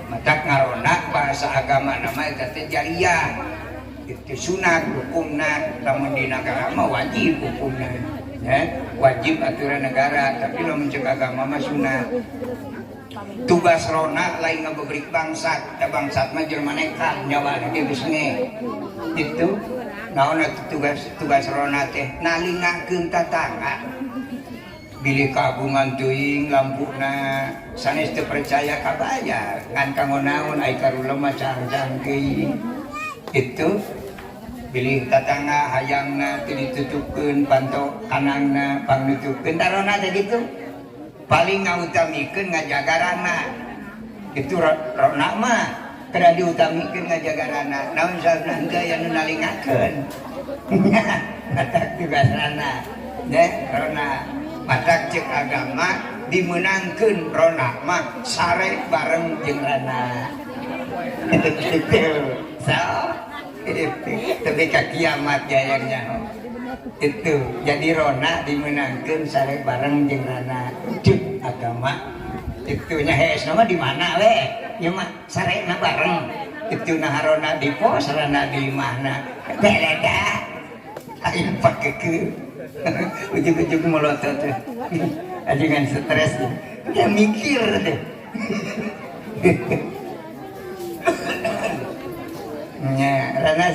Matak ngarona bahasa agama nama eta teh jariah. Itu sunat hukumna, lamun di nagara mah wajib hukumna. Ya, wajib aturan negara, tapi lamun cek agama mah sunat. Tugas rona lain ngabebrik bangsat, da bangsat mah jelema nekat nyawa ge geus nge. Itu naon atuh tugas rona teh nalingakeun tatangga. Bilih kagungan teuing lampuna sanes teu percaya kabayar ngan kanggo naon ai karulem mah cang-cang teuing. Itu bilih tatangga hayangna teu ditutupkeun panto kanangna pangnutupkeun tarona teh kitu. Paling ngautamikeun ngajaga rana. Itu rona mah kada diutamikeun ngajaga rana. Naon sababna henteu aya nu nalingakeun. Matak tugas rana. Deh rona. Matak cek agama dimenangkeun rona mah sare bareng jeung rana. Gitu. So, itu tapi ka kiamat jayangnya. Itu jadi rona dimenangkeun sare bareng jeung rana. Cek agama itu nya hees mah di mana we? Ieu mah sarena bareng. Itu nah rona di pos, rana di imahna. Beleda. Ayo pake ke. Ujug-ujug melotot tuh. Ajangan stres tuh. Dia mikir tuh. Nya, rona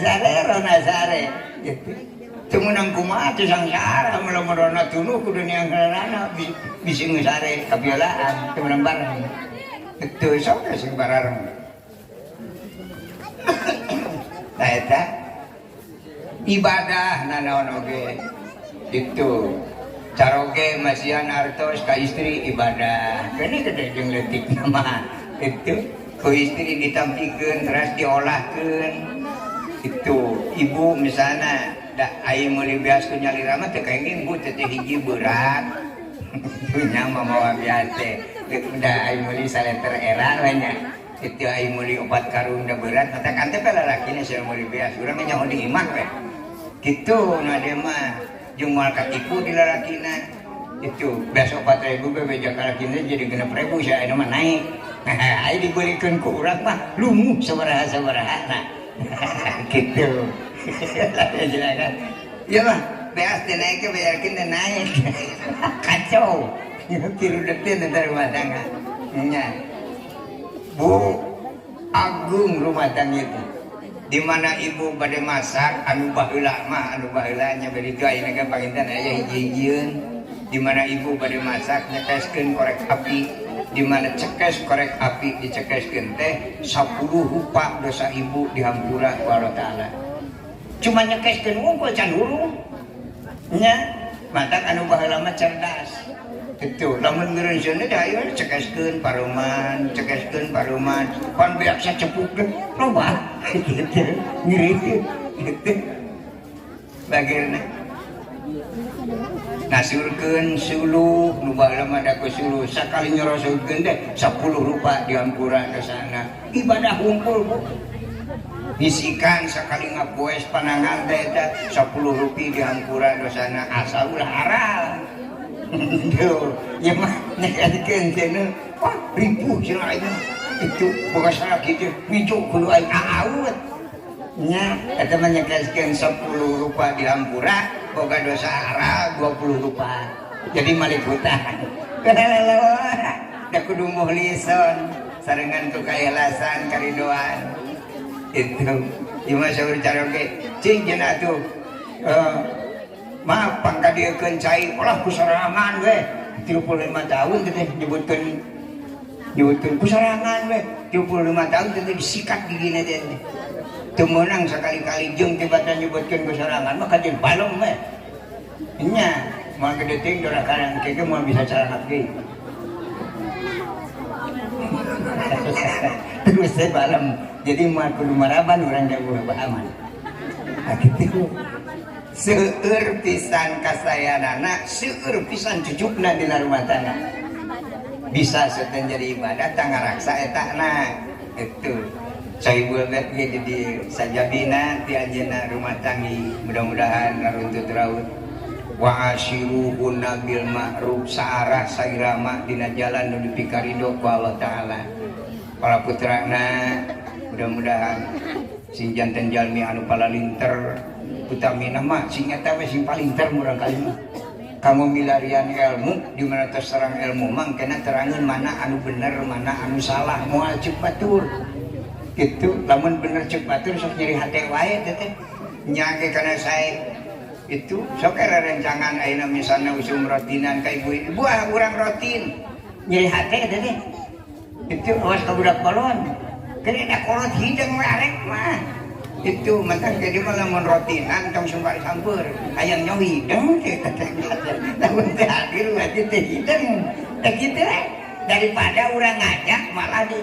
sare gitu. Teu meunang kumaha teh sangsara mun rona tunu kudu neang rana bisi geus sare kapiolaan teu meunang bareng. Teu sok sing barareng. Nah eta ibadah nanaon oge itu caroge masihan artos ka istri ibadah kene gede jeung leutik mah itu ku istri ditampikeun teras diolahkeun itu ibu misalna da ai meuli beas ku nyalira mah teu kaenging bu teh hiji berat nya mah mawa beas teh da ai meuli saleter era we nya itu ai meuli 4 karung da berat mata kan teh lalakina sia meuli beas urang mah nyaho di imah we kitu na dia mah jeung moal katipu di lalakina itu beas 4.000 be beja ka lalakina jadi 6.000 sia ayeuna mah naik. Ai dibeulikeun ku urang mah lumuh sabaraha-sabaraha na kitu. Ya mah beas teh naik ke beakeun teh naik. Kacau. Tiru detik teh rumah tangga. Nya. Bu agung rumah tangga itu. Di mana ibu bade masak anu baheula mah anu baheula nya bari itu ayeuna kan panginten aya hiji-hijieun. Di mana ibu bade masak nyekeskeun korek api, di mana cekes korek api dicekeskeun teh 10 rupa dosa ibu dihampura ku Allah Taala. Cuma nyekeskeun wungkul can hurung. Nya matak anu baheula mah cerdas. Itu lamun ngeureunseun teh ayo cekeskeun paruman, cekeskeun paruman, pan biasa cepuk teh loba gitu. Ngeri gitu. Bagirna ngasurkeun suluh nu baheula mah da ku suluh sakali nyorosokeun teh 10 rupa dihampura dosana. Ibadah wungkul Bu. Bisikan sakali ngapoes panangan teh eta 10 rupi dihampura dosana asal ulah aral. Duh, ya mah nyekeskeun teh nu wah ripuh cenah aing itu boga salaki teh ngicu kudu aing aawet. Nya eta mah nyekeskeun 10 rupa dihampura boga dosa aral 20 rupa. Jadi malik hutang. Da kudu muhlison sarengan ku kaelasan karidoan. Itu ieu mah saur caroge cing cenah atuh. Maaf pangkadiekeun cai olah ku sorangan we 35 tahun teh nyebutkeun ku sorangan we 35 tahun teh disikat gigina teh. Teu meunang sakali-kali jeung tibatan nyebutkeun ku sorangan mah kajeun balong we. Nya moal gede teuing dora karang ke moal bisa caranak deui. Terus teh balem jadi moal kudu maraban urang jauh aman. Nah kitu. Seueur pisan kasayanana, seueur pisan cucukna dina rumah tangga. Bisa seuten jadi ibadah tangaraksa etana. Itu. Sahibul bait ge di sajabina ti anjeunna rumah tanggi mudah-mudahan ngaruntut raut. Wa ashiruhunna bil ma'ruf saarah sairama dina jalan nu dipikarido ku Allah Taala. Para putrana mudah-mudahan sing janten jalmi anu palalinter utamina mah sing eta we sing palinter murang kali mah. Kamu milarian ilmu di mana terserang ilmu mah kena terangeun mana anu bener mana anu salah moal ceuk batur. Gitu lamun bener ceuk batur sok nyeri hate wae teh teh. Nya ge kana sae itu sok era rencangan ayeuna misalna usum rotinan ka ibu-ibu ah urang rotin nyeri hate teh teh. Itu awas ka budak balon. Kena kolot hidung we arek mah. Itu mentang jadi mah lamun rotinan tong sumbar sampeur hayang nyaho hidung teh teh. Lamun teh hadir berarti teh hidung. Teh kitu we. Daripada urang ngajak malah di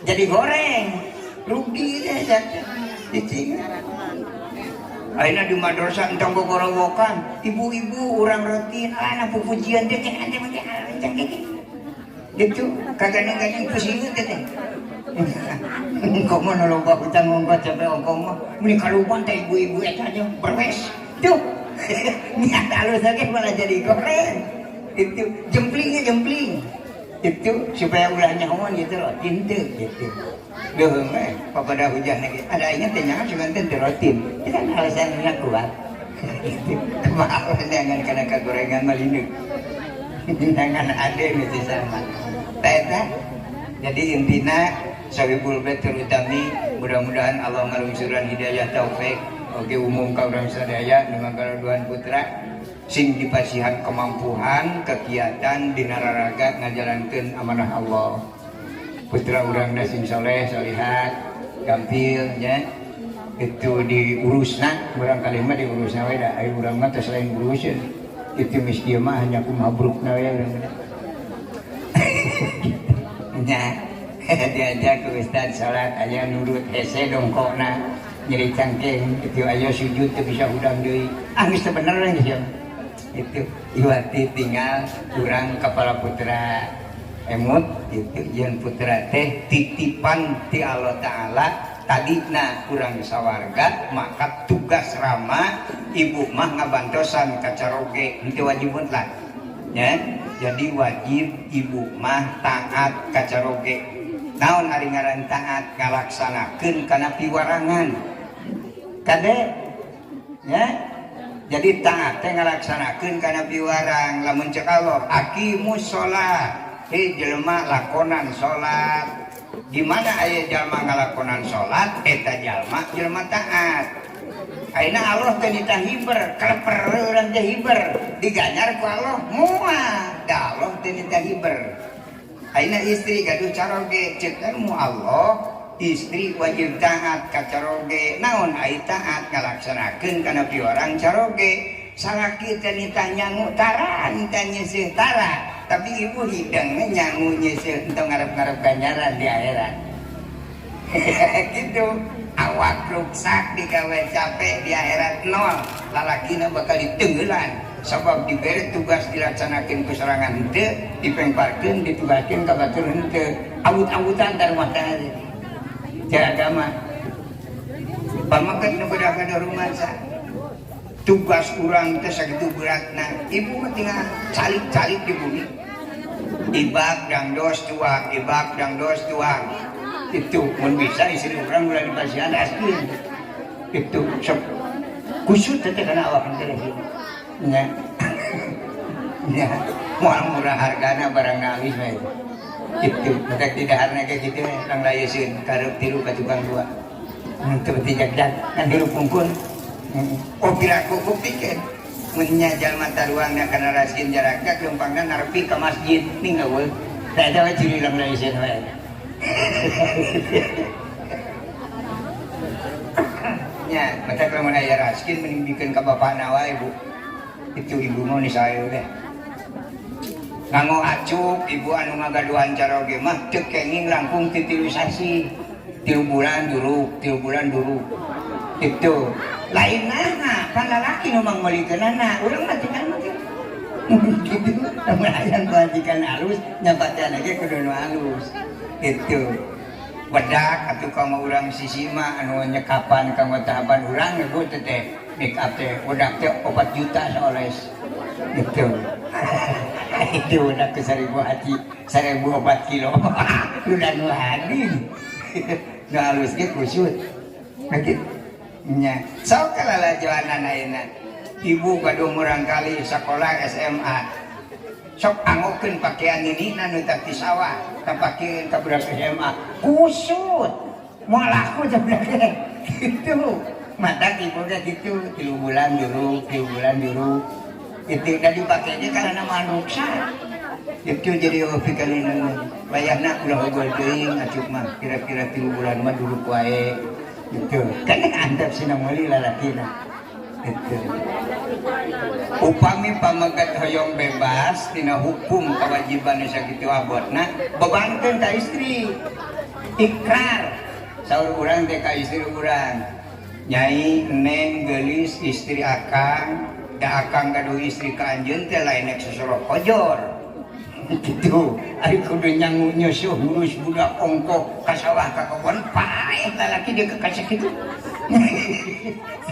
jadi goreng. Rugi deh cicing. Ayeuna di madrasah entong gogorowokan, ibu-ibu urang rotin, ah pupujian teh teh teh teh teh. Gitu, kagandeng-gandeng pusing teh teh. Engkau mah loba hutang ongkos sampai ongkong mah meni kaluban teh ibu-ibu eta aja berwes. Tuh. Niat halus oge malah jadi goreng. Itu jemplingnya jempling. Itu supaya ulah nyahoan gitu loh, tinte gitu. Duh, papada hujan lagi. Ada ingat teh nyaho cuman teh rotin. Itu kan alasannya kuat. Itu kemarin jangan kena kegorengan mah lindung. Jangan ada mesti sama. Teta Jadi intina sohibul bait terutami mudah-mudahan Allah ngalungsuran hidayah taufik oge umum ka urang sadaya nu ngagaduhan putra sing dipasihan kemampuan kegiatan dina raraga ngajalankeun amanah Allah. Putra urangna sing soleh solihat gampil nya itu diurusna barangkali mah diurusna we da ari urang mah teh selain uruseun itu miskin mah hanya kumaha brukna we urang mah. Nya diajak ke ustad salat aya nurut hese dongkokna nyeri cangkeng itu aya sujud teu bisa hudang deui ah geus teu bener geus ya. Itu iwati tinggal urang kepala putra emut itu yen putra teh titipan ti Allah Ta'ala tadina kurang sawarga maka tugas rama ibu mah ngabantosan ka caroge henteu wajib mutlak ya. Jadi wajib ibu mah taat ka caroge. Naon ari ngaran taat? Ngalaksanakeun kana piwarangan kade ya. Jadi taat teh ngalaksanakeun kana piwarang. Lamun cek Allah aqimus shalah, hei jelema lakonan salat. Gimana aya jalma ngalakonan salat eta jalma jelema taat. Ayeuna Allah teh nitah hiber, keleper urang teh hiber, diganyar ku Allah moal, da Allah teh nitah hiber. Ayeuna istri gaduh caroge ceuk mu Allah istri wajib taat ka caroge. Naon ai taat? Ngalaksanakeun kana piwarang caroge. Salaki teh nitah nyangu tara, nitah nyeuseuh tara, tapi ibu hidang nyangu nyeuseuh entong ngarep-ngarep ganjaran di akhirat. Gitu. Awak ruksak digawe capek di akhirat nol, lalakina bakal ditenggelan sabab diberi tugas dilaksanakeun ku sorangan henteu, dipengparkeun ditugaskeun ka batur henteu, awut-awutan ka rumah tangga teh. Cek agama pamaket nu beda-beda rumah. Tugas urang teh sakitu beratna, ibu mah tinggal calik-calik di bumi, ibak dangdos tuang, ibak dangdos tuang. Itu mun bisa istri urang ulah dipasihan askeun itu sok kusut teh kana awak teh nya nya moal murah hargana barang alus mah itu. Maka tidak harna kayak gitu lang layeseun karep tiru ka tukang dua teu tijak-jak kan hirup pungkun. Oh piraku buktikan mun nya jalma taruangna kana raskin jarakna leumpangna narepi ka masjid ning eueuh teh eta we ciri lang layeseun wae. Nya mata lamun aya raskin mending bikeun ka bapana wae bu. Itu ibu mau nisaya teh nganggo acuk ibu anu ngagaduhan caroge mah teu kenging langkung ti 3 sasi, 3 bulan duruk, 3 bulan duruk. Itu lain naha kan lalaki nu mangmeulikeunana urang mah tinggal mah gitu. Lamun hayang kewajiban halus nyapatian ge kudu nu halus. Itu bedak atuh kanggo urang sisi mah anu nyekapan kanggo tahapan urang ibu teh make up teh bedak teh 4 juta saoles gitu. Itu bedak ke 1000 haji 1004 kilo udah nu hadi nu halus ge kusut kitu nya. Sok kalalajoanan ayeuna ibu gaduh murang kali sakola SMA sok anggokeun pakaian ninina nu tah ti sawah kapakeun ka budak SMA kusut moal laku budak teh gitu. Matak ibu ge gitu 3 bulan duruk, 3 bulan duruk itu da dipakainya karena manuksa itu jadi pikalina wayahna ulah ogol teuing acuk mah kira-kira 3 bulan mah duruk wae gitu kan antep sina meuli lalakina itu. Upami pamegat hoyong bebas tina hukum kewajiban nu sakitu abotna bebankeun ka istri ikrar saur urang teh ka istri urang nyai neng geulis istri akang da akang gaduh istri ka anjeun teh lain nek sosoro kojor gitu ari kudu nyangu nyusuh ngurus budak ongkoh ka sawah ka kebon paeh lalaki dia kekasih kitu.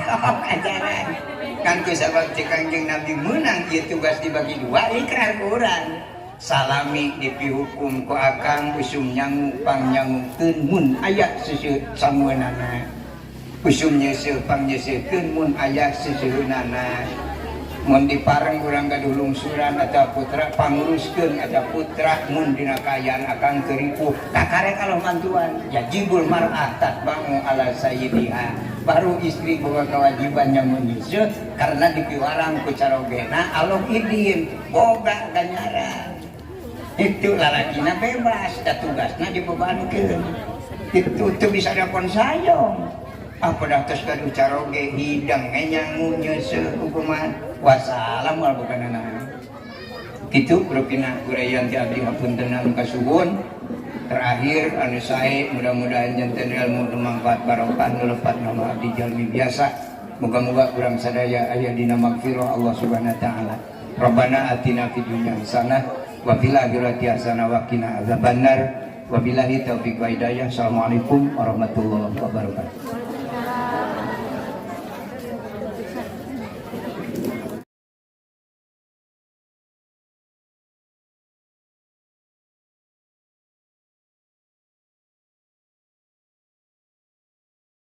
Sok ajaran kan ku sabab cek Kangjeng Nabi meunang ieu tugas dibagi dua ikrar ku urang salami dipihukum ku akang usum nyangu pangnyangukeun mun aya seuseuh samueunana usum nyeuseuh pangnyeuseuhkeun mun aya seuseuheunana. Mun dipareng urang gaduh lungsuran atau putra, panguruskeun ada putra. Mun dina kaayaan akang teu ripuh, kakarek kalau mantuan. Yajibul mar'ah tatba'u ala sayyidiha, baru istri boga kewajiban yang menyusul karena dipiwarang ku carogena Allah idin boga ganjaran. Itu lalakina bebas da tugasna dibebankeun. Itu tuh bisa telepon sayong apa dah tos gaduh caroge hidang nyangu nyeuseuh hukuman wassalam wal bukan anak itu rupina uraian ti abdi. Hapunten anu kasuhun. Terakhir, anu sae mudah-mudahan janten ilmu nu manfaat barokah, nu lepat nama abdi jalmi biasa. Moga-moga urang sadaya aya dina magfirah Allah Subhanahu wa taala. Rabbana atina fid dunya hasanah wa fil akhirati hasanah wa qina azabannar. Wabillahi taufiq wa hidayah. Assalamualaikum warahmatullahi wabarakatuh.